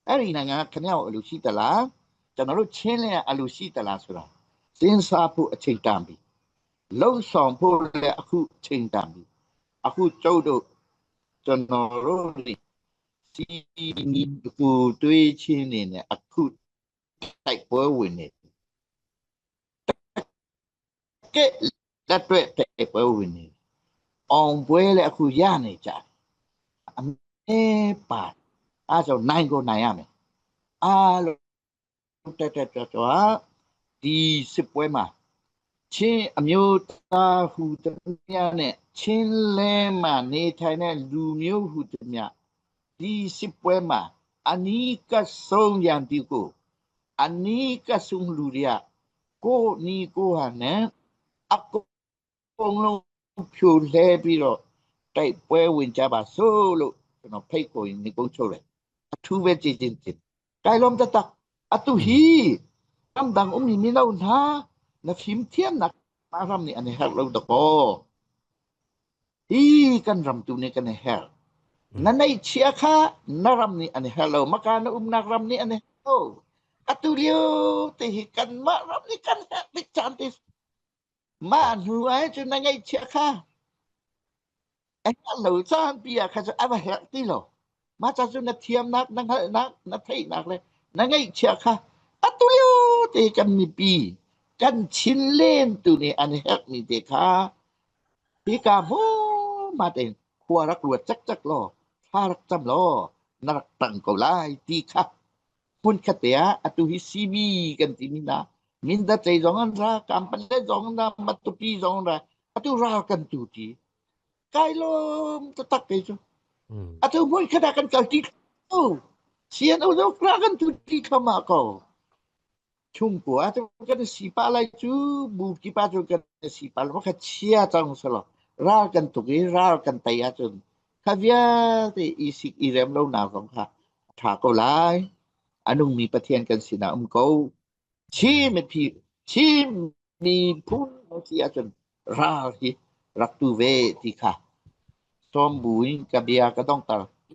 အဲ့ဒီနိုင်ငံကခင်ဗျားကိုအလိုရှိသလားကျွန်တော်တို့ချင်းလင်းကအလိုရှိသလားဆိုတာစဉ်းစားဖို့အချိန်တန်ပြီလှုပ်ဆောင်ဖို့လည်းအခုချိန်တန်ပြီအခုကျုပ်တို့ကျွန်တော်တို့စီနီကူတွေးချင်းနေနဲ့အခုတိုက်ပွဲဝင်နေကဲလက်တွေ့တိုက်ပွဲဝင်နေအောင်ပွဲလည်းအခုရနေကြတယ် အဲပါ အဲဒါဆိုနိုင်ကိုနိုင်ရမယ် အားလုံး တက်တက်ကြွကြွ ဒီစစ်ပွဲမှာ ချင်းအမျိုးသားဟူသမျှနဲ့ ချင်းလဲမှာနေထိုင်တဲ့လူမျိုးဟူသမျှ ဒီစစ်ပွဲမှာ အနီးကပ်ဆုံးရန်သူကို အနီးကပ်ဆုံးလူတွေက ကိုယ့်နည်းကိုယ့်ဟန်နဲ့ အကုန်လုံးဖြိုလှဲပြီးတော့ တိုက်ပွဲဝင်ကြပါစို့လို့ ကျွန်တော်ဖိတ်ခေါ်ရင်း နိဂုံးချုပ်တယ်။ အထူးပဲကျေးဇူးတင်တယ်။ ကဲ လုံးတတ အတူဟီ ကမ်ဒံးအုံးမီမီလောက်နာ နဖီမ်ထီမ်နက် မရမ်နီ အနဟဲလို့တကော ဟီ ကမ်ရမ်တူနီ ကနဟဲ နနအိၣ်ဆံးအခါ နရမ်နီ အနဟဲလို့ မကနအိၣ်နက် ရမ်နီ အနဟဲလို့ အတူလျို တဟီ ကမ်မ ရမ်နီ ကနဟဲ ဘိတ်စၢၣ်တီး မနုၤဝဲ ကျွန်နငိုက်ဆံးအခါ အဲ ဟဲလို့ စၢၣ်ပီးအခါ ကျွန် အဝဲဟဲတီးလီၤ မစၢ် ကျွန်နထံၣ်နက် နငိုက်နက် နထံၣ်နက်လဲၣ် နငိုက်ဆံးအခါ အတူလျိ တဟီ ကမ်မီပီ ကမ်ဆံးလ့ၣ်တူနီ အနဟဲမီ တဟီ ခါ ဟံးကမိၢ်မးတ့ၢ် ခွါရၢ်ကရူၢ်စၢၢ်စၢၢ်လီၤ ဖျါရၢ်ကၠၢမ်ၣ်လီၤ နရၢ်ကတၢၢ်ကိးလၢ် တဟီခါ မုၢ်ခါတ့ၢ်ဧါ အတူဟံးစံးဘံၣ်ကနၣ်တံၢ်မံနၤ မံဒၢတ့ၢ် ဇီၤအၢၣ်ရၢ် ကၣ်ပလဲၣ် ဇီၤအၢၣ်ရၢ် မတူၢ်ပံ ဇီၤအၢၣ်ရၢ် အတူရၢ်ကနၣ်တူၢ်တံၢ် ကဲ လုံးတတၢ်ကဲ ကျွန် အတူမုၢ်ခါတ့ၢ် ကနၣ်ကၢ်တံၢ် အိၣ် စံးအၢၣ်အိၣ် ရၢ်ကနၣ်တူၢ်တံၢ်ခါမးကီး ဆိကမိၣ် အတူကနၣ်စံးပာ်လၢ ကျွန် ဘူးကံၢ်ပာ် ကျွန် ကနၣ်စံးပာ်လၢ မခါဆံးအတၢ်စလီၤ ရၢ်ကနၣ်တူၢ်က့ၤ ရၢ်ကနၣ်တံၢ်ဧါ ကျွန် ခါဘၣ်သ့ၣ် အံၤစံးအံၤရဲၣ်မလိနၤ ဇီၤခါ ထးကိးလၢ် အနုၢ်မံၤပထံၣ်ကနၣ်စံးနၤ အုမ်ကိး ဆံးမ့ၢ်ဖံး ဆံးမံၤဖုံး မ့ၢ်စံးအ ကျွန် ရၢ်ဟံး ရၢ်တူၢ်ဝဲတံၢ်ခါ စီၤဘူၣ် ကဘျၢကဒီးတၢ်